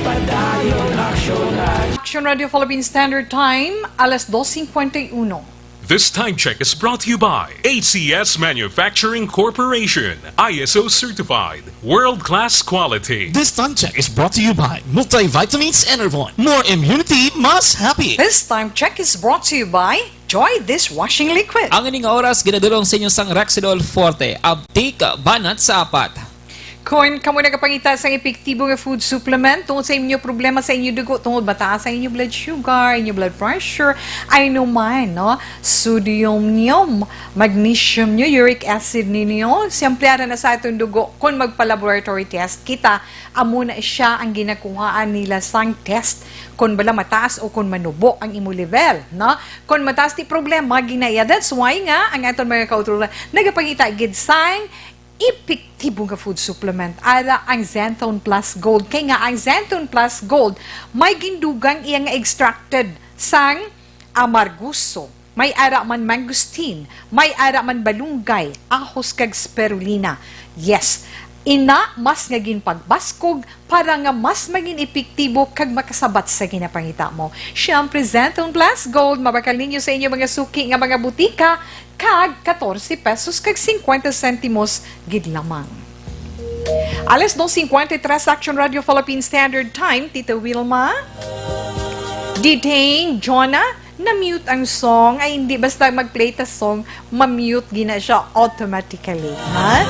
Padayon Aksyon Radyo. Action Radio Philippine Standard Time, alas dos cincuenta y uno. This time check is brought to you by A C S Manufacturing Corporation, I S O certified, world-class quality. This time check is brought to you by Multivitamins Enervon. More immunity, mas happy. This time check is brought to you by Joy Dishwashing Liquid. Ang ining oras ginadulong sa inyo sang Rexidol Forte, Abtik, Banat sa Apat. Kon kamo nagapangita sang epektibo nga food supplement tungod sa inyo problema sa inyo dugo, tungod mataas ang inyo blood sugar, inyo blood pressure, ay numan, no? Sodium niyo, magnesium niyo, uric acid ninyo, siyempre ara na sa atong dugo. Kon magpa-laboratory test kita, amo na siya ang ginakuhaan nila sang test kon bala mataas o kon manubo ang imo level, no? Kon mataas ti problema, ginaya. That's why nga ang aton mga kauturan nagapangita gid sang epektibo nga food supplement, ara ang Xanthone Plus Gold. Kay nga ang Xanthone Plus Gold may gindugang iya nga extracted sang amarguso, may ara man mangosteen, may ara man balunggay, ahos kag spirulina. Yes, ina mas nga ginpagbaskog para nga mas maging epektibo kag makasabat sa ginapangita mo. Siyempre, Xanthone Plus Gold, mabakal ninyo sa inyo mga suki nga mga butika, kag katorse pesos kag cincuenta sentimos gid lamang. Alas dos cincuenta y tres, Action Radio Philippine Standard Time, Tita Wilma. Diding, Jonah, na-mute ang song. Ay, hindi. Basta mag-play ta song, ma-mute gina siya automatically. Ha?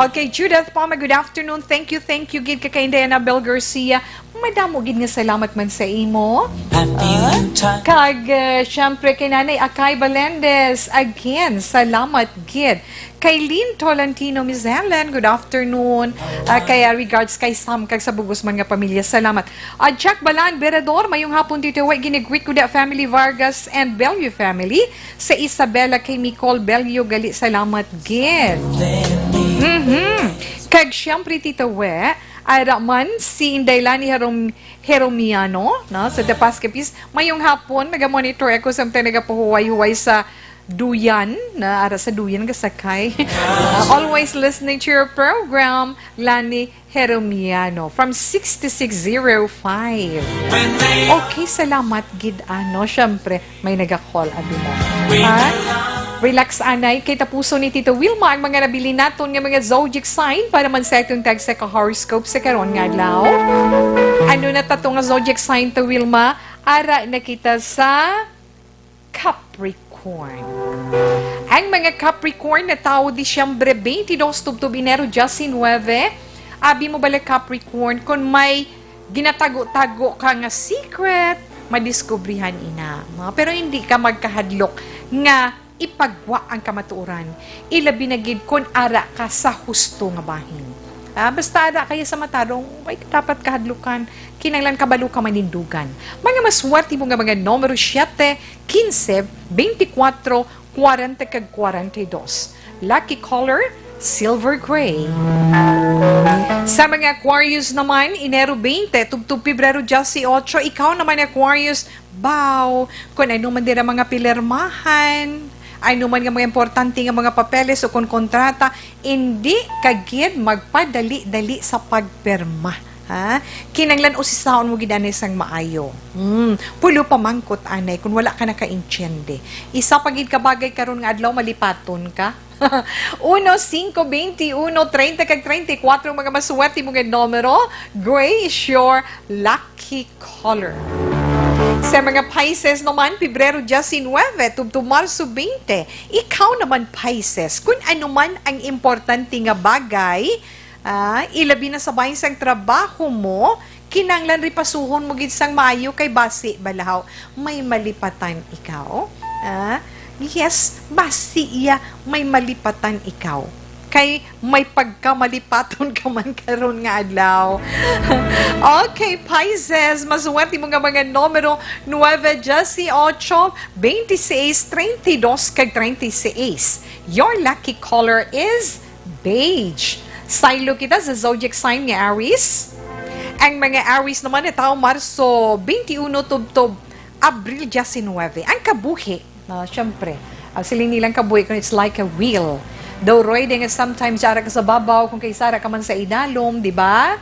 Okay, Judith Palma, good afternoon. Thank you, thank you, gid ka kay Inday Annabel Garcia. Madamo gid nga salamat man sa imo. Happy Ah, New Time. Kag, eh, syempre, kay Nanay Akay Balendez, again, salamat gid. Kay Lynn Tolentino, Miss Helen, good afternoon. Ah, kay, ah, regards kay Sam, kag sa bugos man nga pamilya, salamat. Ah, Jack Balan, Berador, mayong hapon, Tito Way, gini-greet ko da family Vargas and Bello family. Sa Isabela, kay Nicole Bello, gali, salamat gid. Mhm. Kag syempre, Tito Way, ara man si Inday Lani Herom-, Heromiano, no? Sa The Pascapis, mayong hapon, naga-monitor ako, samtang nagapahuway-huway sa Duyan, na ara sa Duyan, gasakay. Always listening to your program, Lani Heromiano, from six to six zero five. Okay, salamat gid, ano, syempre, may naga-call, abi mo. Ha? Relax, anay, kay tapuson ni Tito Wilma ang mga nabili naton nga mga zodiac sign para man sa atong tag sa ka-horoscope sa karon nga adlaw. Ano na ta to nga zodiac sign, Tito Wilma? Ara na kita sa Capricorn. Ang mga Capricorn na tawo Disyembre twenty-two tubtob Enero disinuebe, abi mo bala, Capricorn, kung may ginatago-tago ka nga secret, madiskubrihan ina. No? Pero hindi ka magkahadlok nga ipagwa ang kamatuoran, ilabi na gid kon ara ka sa husto nga bahin. Ah, basta ara kaya sa matarong, way ka dapat kahadlukan, kinahanglan kabalo ka manindugan. Mga maswerte mo nga mga numero, siyete, kinse, beintikwatro, kwarenta kag kwarenta y dos. Lucky color, silver gray. Sa mga Aquarius naman, Enero twenty tubtob Pebrero disiotso, ikaw naman, Aquarius, baw, kung ano man dira mga pilirmahan, ano man nga mga importante nga mga papeles o kon kontrata, indi ka gid magpadali-dali sa pagpirma, ha? Kinahanglan usisahon mo gid anay sang maayo. Hmm, pulo pa man gud anay kung wala ka nakaintiende. Isa pa gid ka bagay karon nga adlaw, malipaton ka. Uno, singko, beintiuno, treinta kag treinta y kuwatro, mga maswerte mo nga numero. Gray is your lucky color. Sa mga Pisces naman, Pebrero disinuebe tubtob Marso twenty, ikaw naman, Pisces, kun ano man ang importante nga bagay, ah, ilabi na sa bahin sang trabaho mo, kinahanglan ripasuhon mo gid sang maayo kay basi bala haw may malipatan ikaw. Ah, yes, basi iya may malipatan ikaw. Kay may pagkamalipaton ka man karon nga adlaw. Okay, Pisces, maswerte mo nga mga numero, nuebe, disiotso, beintiseis, treinta y dos, kag treinta y seis. Your lucky color is beige. Saylo kita sa zodiac sign nga Aries. Ang mga Aries naman na tawo Marso twenty-one tubtob Abril disinuebe. Ang kabuhi, ah, syempre, ang siling nilang kabuhi kun it's like a wheel. Daw, Roy, din nga sometimes ara ka sa babaw, kung kay sara ka man sa idalom, di ba?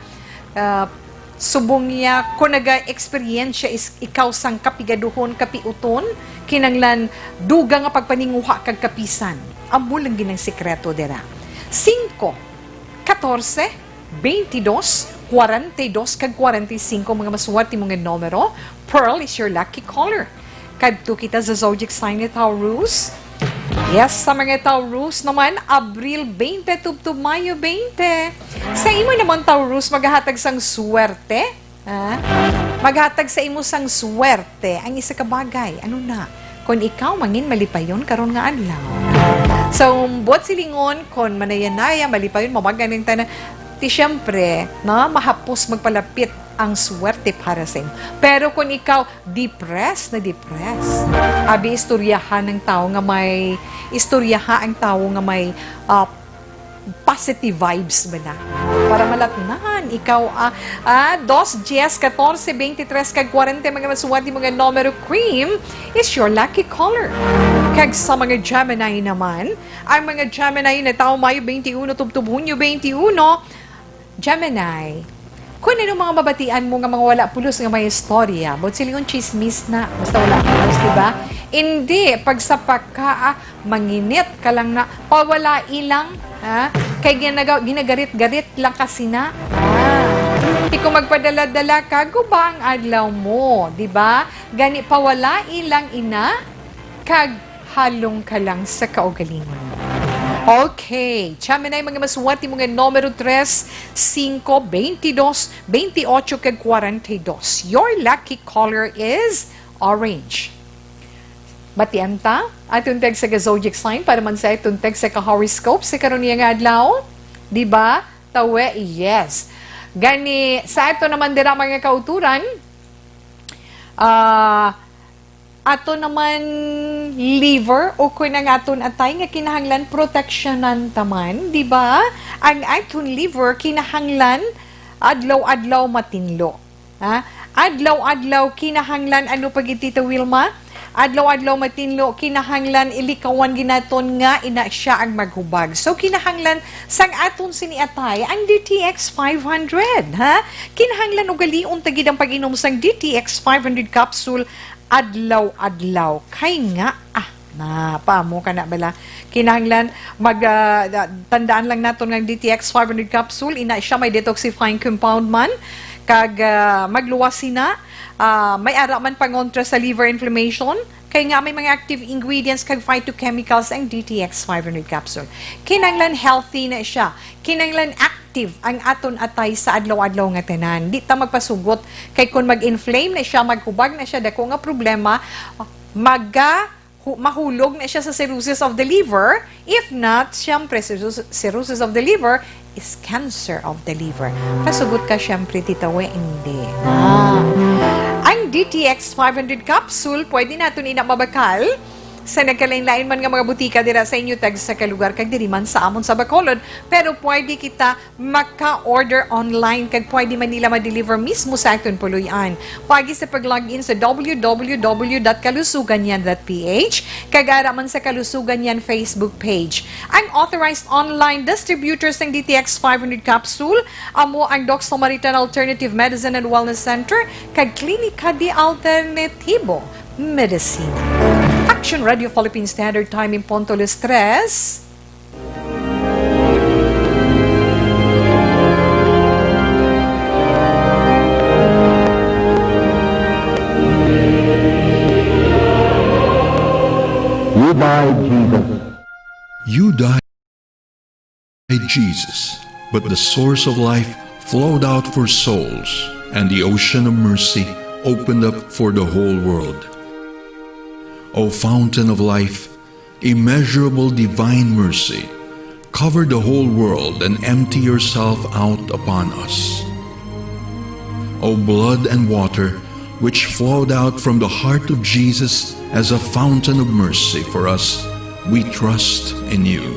Ah, subong niya, kung naga-eksperyensya is ikaw sang kapigaduhon, kapiuton, kinanglan duga nga pagpaninguha kag kapisan. Amo lang gid ang sikreto dira. Singko, katorse, beintidos, kwarenta y dos, kag kwarenta y singko, mga maswerte mo nga numero. Pearl is your lucky color. Kadto kita sa zodiac sign ni Taurus. Yes, sa mga Taurus naman, Abril twenty tubtob Mayo twenty. Sa imo naman, Taurus, maghatag sang swerte, ha? Maghatag sa imo sang swerte ang isa ka bagay. Ano na? Kon ikaw mangin malipayon karon nga adlaw. So, buot silingon, kon manaya-naya, malipayon, mamagan ang tanan, ti siyempre, no, mahapos magpalapit ang swerte para sa imo. Pero kung ikaw, depressed na depressed, abi, istoryahan ang tawo nga may, istoryaha ang tawo nga may, ah, positive vibes ba na? Para malatnan, ikaw, ah, ah, dos, diyes, katorse, beintitres, kag kwarenta, mga maswerte mo nga numero, cream is your lucky color. Kag sa mga Gemini naman, ang mga Gemini na tawo Mayo twenty-one tubtob Hunyo twenty-one, Gemini, kung ano mga mabatian mo nga mga wala pulos nga may istorya, buot silingon, chismis na, basta wala pulos, di ba? Hindi, pag sa pagka, ah, manginit ka lang na, pawala ilang, ha? Kay ginaga-, ginagarit-garit lang kasi na. Ah. Di ko magpadala-dala ka, guba ang adlaw mo, di ba? Gani, pawala ilang ina, kag halong ka lang sa kaugalingon. Okay, Gemini, mga masuwat mo nga numero tres, singko, twenty-dos, twenty-ocho, kag kwarenta y dos. Your lucky color is orange. Batian ta, atong tag sa ka-zodiac sign para man sa atong tag sa ka-horoscope sa karon niya nga adlaw. Di ba? Tawe, yes. Gani, sa ato naman dira, mga kauturan, ah, ato naman liver o kun ang aton atay nga kinahanglan proteksyonan ta man, di ba? Ang aton liver kinahanglan adlaw-adlaw matinlo. Ha? Adlaw-adlaw kinahanglan, ano pa gid, Tita Wilma? Adlaw-adlaw matinlo, kinahanglan ilikawan gid naton nga ina siya ang maghubag. So, kinahanglan sang aton sini atay ang D T X five hundred, ha? Kinahanglan ugalion ta gid ang pag-inom sang D T X five hundred capsule adlaw-adlaw. Kay nga, ah, na, paamo ka na bala. Kinahanglan mag, ah, da-, tandaan lang naton nga ang D T X five hundred capsule, ina siya may detoxifying compound man, kag, ah, magluwas sina, ah, may ara man pangontra sa liver inflammation, kay nga may mga active ingredients kag phytochemicals ang D T X five hundred capsule. Kinahanglan healthy na siya. Kinahanglan active ang aton atay sa adlaw-adlaw nga tanan. Di ta magpasugot, kay kung mag-inflame na siya, maghubag na siya, dako nga problema, maga-, hu-, mahulog na siya sa cirrhosis of the liver. If not, siyempre, cirrhosis, cirrhosis of the liver is cancer of the liver. Pasugot ka, siyempre, Tita Wendy. Na. Ang D T X five hundred capsule, pwede naton ina mabakal sa nagkalain-lain man nga mga butika dira sa inyo tag sa kalugar kag diri man sa amon sa Bacolod, pero pwede kita maka-order online kag pwede man nila ma-deliver mismo sa aton puloy-an. Paagi sa pag-log in sa W W W dot kalusugan yan dot P H kag ara man sa Kalusugan Yan Facebook page. Ang authorized online distributor sang D T X five hundred capsule amo ang Doc Samaritan Alternative Medicine and Wellness Center kag Klinika de Alternativo Medicine. Action Radio Philippine Standard Time in punto alas tres. You died, Jesus. You died, Jesus, but the source of life flowed out for souls, and the ocean of mercy opened up for the whole world. O fountain of life, immeasurable divine mercy, cover the whole world and empty yourself out upon us. O blood and water, which flowed out from the heart of Jesus as a fountain of mercy for us, we trust in you.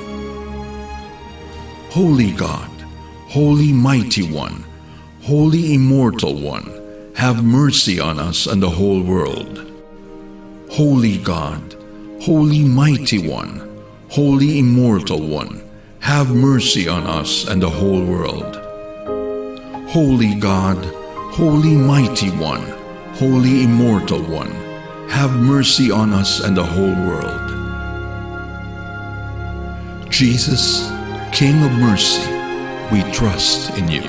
Holy God, Holy Mighty One, Holy Immortal One, have mercy on us and the whole world. Holy God, Holy Mighty One, Holy Immortal One, have mercy on us and the whole world. Holy God, Holy Mighty One, Holy Immortal One, have mercy on us and the whole world. Jesus, King of mercy, we trust in you.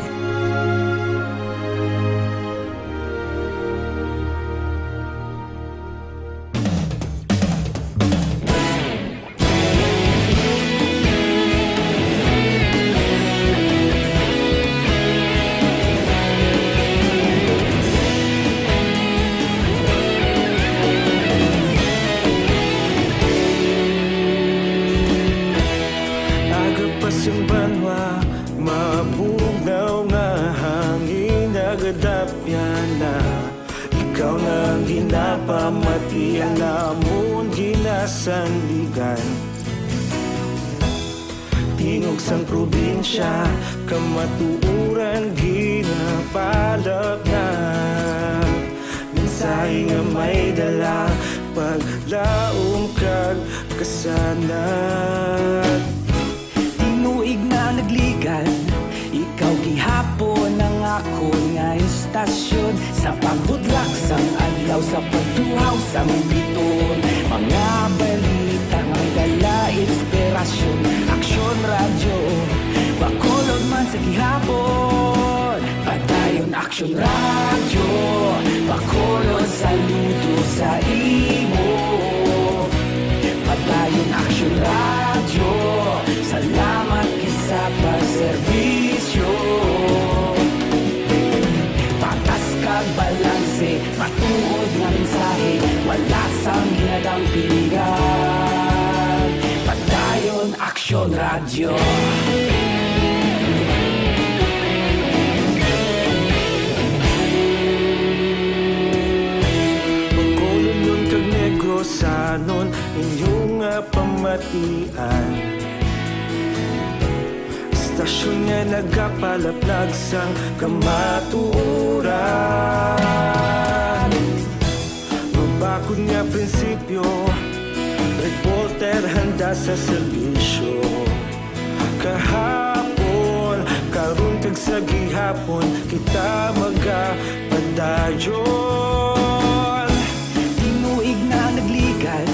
Aga pa sing banwa, mabugnaw nga hangin, nagadapyan na. Ikaw na ang ginapamati, ang amon ginasandigan. Tingog sang probinsya, kamatuoran ginapalapnag. Mensahe nga may dala, paglaom kag kasanag. Tinuig na nagligad, ikaw gihapon ang akon nga istasyon. Sa pagbudlak sang adlaw, sa pagtuhaw sang bituon, mga balita nga dala inspirasyon. Aksyon Radyo Bacolod man sa gihapon, padayon Aksyon Radyo Bacolod, saludo sa imo. Padayon Aksyon Radyo, Radyo. Bacolod kag Negrosanon, inyo nga pamatian. Istasyon nga nagapalaplag sang kamatuoran. Mabakod nga prinsipyo, reporter handa sa serbisyo. Kahapon, karon kag sa gihapon, kita magapadayon. Tinuig na nagligan,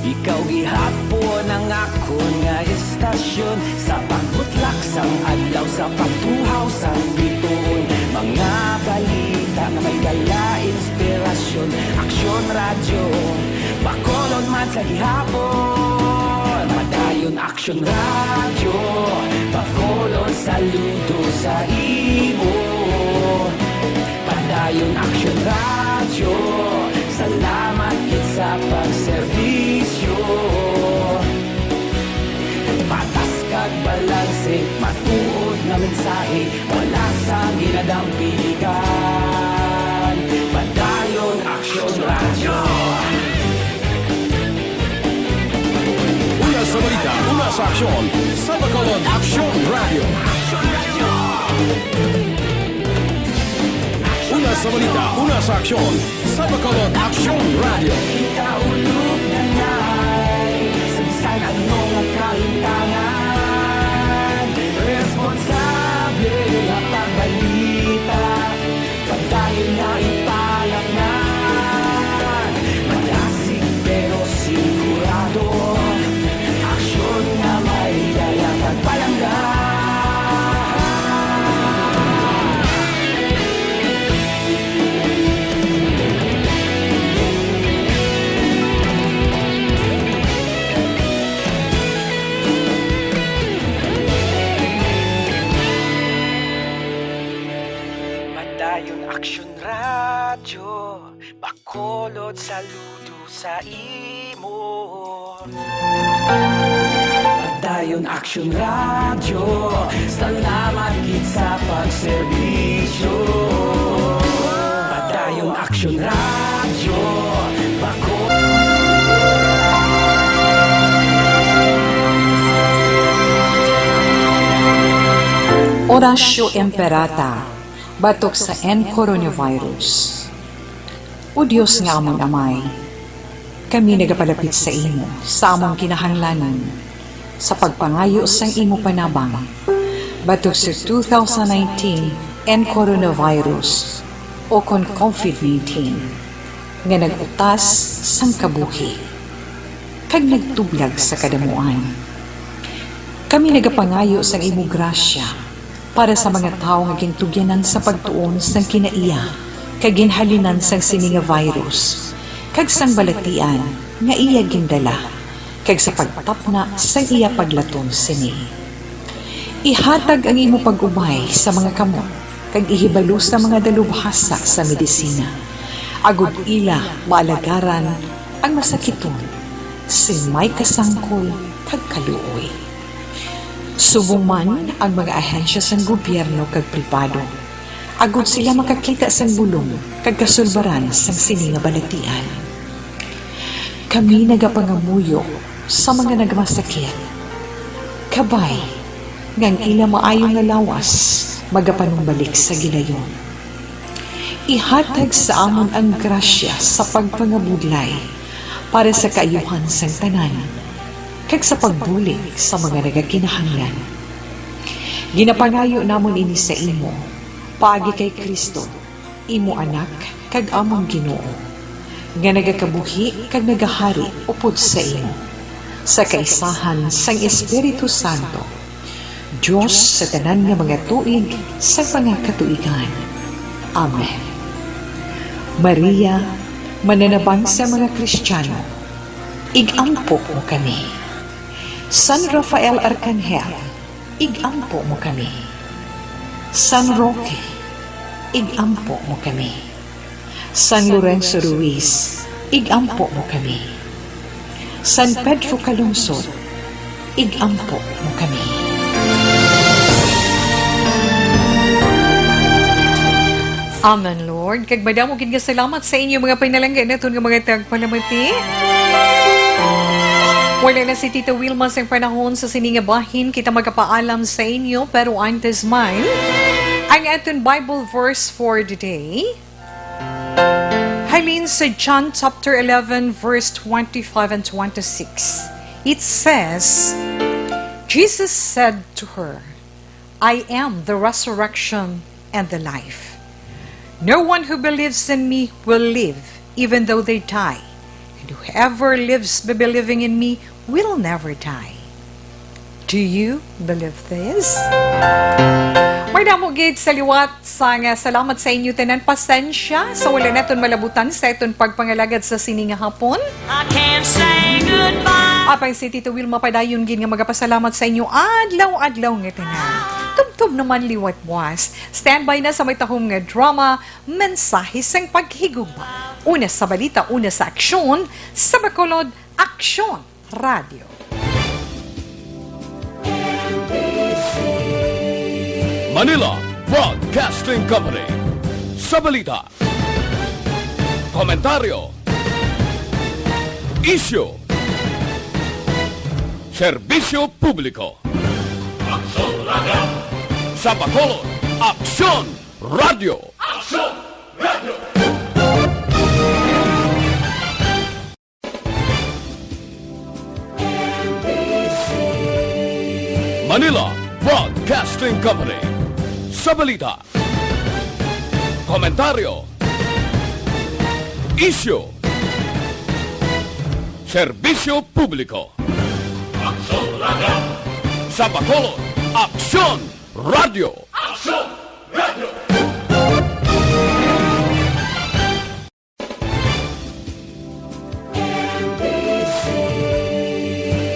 ikaw gihapon ang akon nga istasyon. Sa pagbutlak sang adlaw, sa pagtuhaw sang bituon, mga balita nga may dala inspirasyon. Aksyon Radyo, Bacolod man sa gihapon. Padayon Aksyon Radyo, Bacolod saludo sa imo. Padayon Aksyon Radyo, salamat gid sa pagserbisyo. Patas kag balanse, matuod nga mensahe, wala sa ginadampigan. Padayon Aksyon Radyo. Una sa balita, una sa aksyon, sa Bacolod Aksyon Radyo. Una sa balita, una sa aksyon, sa Bacolod Aksyon Radyo. Kaulog na ngay, sa bisan ano nga kahintangan, responsable nga pagbalita, padayon na ipalatngan. Madasig pero sigurado, aksyon nga may dala kag palangga. Padayon Aksyon Radyo, Bacolod saludo sa imo. Padayon Aksyon Radyo, salamat gid sa pagserbisyo. Padayon Aksyon Radyo, Bacolod. Orasyo Imperata, batok sa N coronavirus. O Dios nga amon Amay, kami nagapalapit sa imo sa among kinahanglanon, sa pagpangayo sang imo panabang batok sa two thousand nineteen N coronavirus, o kon COVID nineteen, nga nag-utas sang kabuhi kag nagtublag sa kadamuan. Kami nagapangayo sang imo grasya para sa mga tawo nga gintugyanan sa pagtuon sang kinaiya kag ginhalinan sang sini nga virus, kag sang balatian nga iya gindala, kag sa pagtapna sang iya paglaton sini. Ihatag ang imo pag-ubay sa mga kamot kag ihibalo sa mga dalubhasa sa medisina, agod ila maalagaran ang masakiton sing may kasangkol kag kaluoy. Subong man ang mga ahensya sang gobyerno kag pribado, agod sila makakita sang bulong kag kasulbaran sang sini nga balatian. Kami nagapangamuyo sa mga nagmasakit. Kabay nga ang ila maayo nga lawas magapanumbalik sa gilayon. Ihatag sa amon ang grasya sa pagpangabudlay para sa kaayuhan sang tanan, kag sa pagbulig sa mga nagakinahanglan. Ginapangayo namon ini sa imo, paagi kay Cristo, imo Anak kag amon Ginoo, nga nagakabuhi kag nagahari upod sa imo, sa kaisahan sang Espiritu Santo, Dios sa tanan nga mga tuig sa mga katuigan. Amen. Maria, mananabang sa mga Kristiyano, ig-ampo mo kami. San Rafael Arkanghel, ig-ampo mo kami. San Roque, ig-ampo mo kami. San Lorenzo Ruiz, ig-ampo mo kami. San Pedro Calungsod, Ig-ampo mo kami. Amen, Lord. Kag madamo gid nga salamat sa inyo, mga pinalangga naton nga mga tagpalamati. Wala na si Tita Wilma sang panahon sa sini nga bahin kita magapaalam sa inyo, pero antes man, ang aton Bible verse for the day. Halin sa John chapter eleven, verse twenty-five and twenty-six, it says, Jesus said to her, "I am the resurrection and the life. No one who believes in me will live, even though they die. And whoever lives by believing in me will never die." Do you believe this? May damo gid sa liwat sang salamat sa inyo tanan. Pasensya sa wala naton malabutan sa aton pagpangalagad sa sini nga hapon. I can't say goodbye. Apang si Tito Wilma padayon gid nga magapasalamat sa inyo adlaw-adlaw nga tanan. Tubtob naman liwat buwas. Standby na sa may tahom nga drama, Mensahe sang Paghigugma. Una sa balita, una sa aksyon, sa Bacolod, Aksyon Radio. Manila Broadcasting Company. Sa balita, komentaryo, isyu, serbisyo publiko. Aksyon Radio. Sa Bacolod, Aksyon Radio. Aksyon Radio. Manila Broadcasting Company. Sa balita, komentaryo, isyu, serbisyo publiko. Aksyon Radio. Sa Bacolod, Aksyon Radio. Aksyon Radio.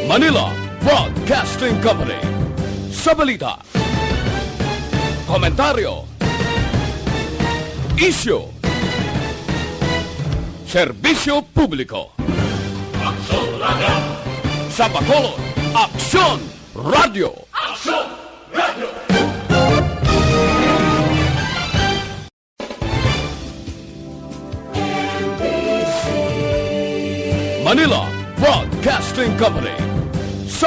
Manila Broadcasting Company. Sa balita, komentaryo, isyu, serbisyo publiko. Aksyon Radio. Sa Bacolod, Aksyon Radio. Aksyon Radio. Manila Broadcasting Company.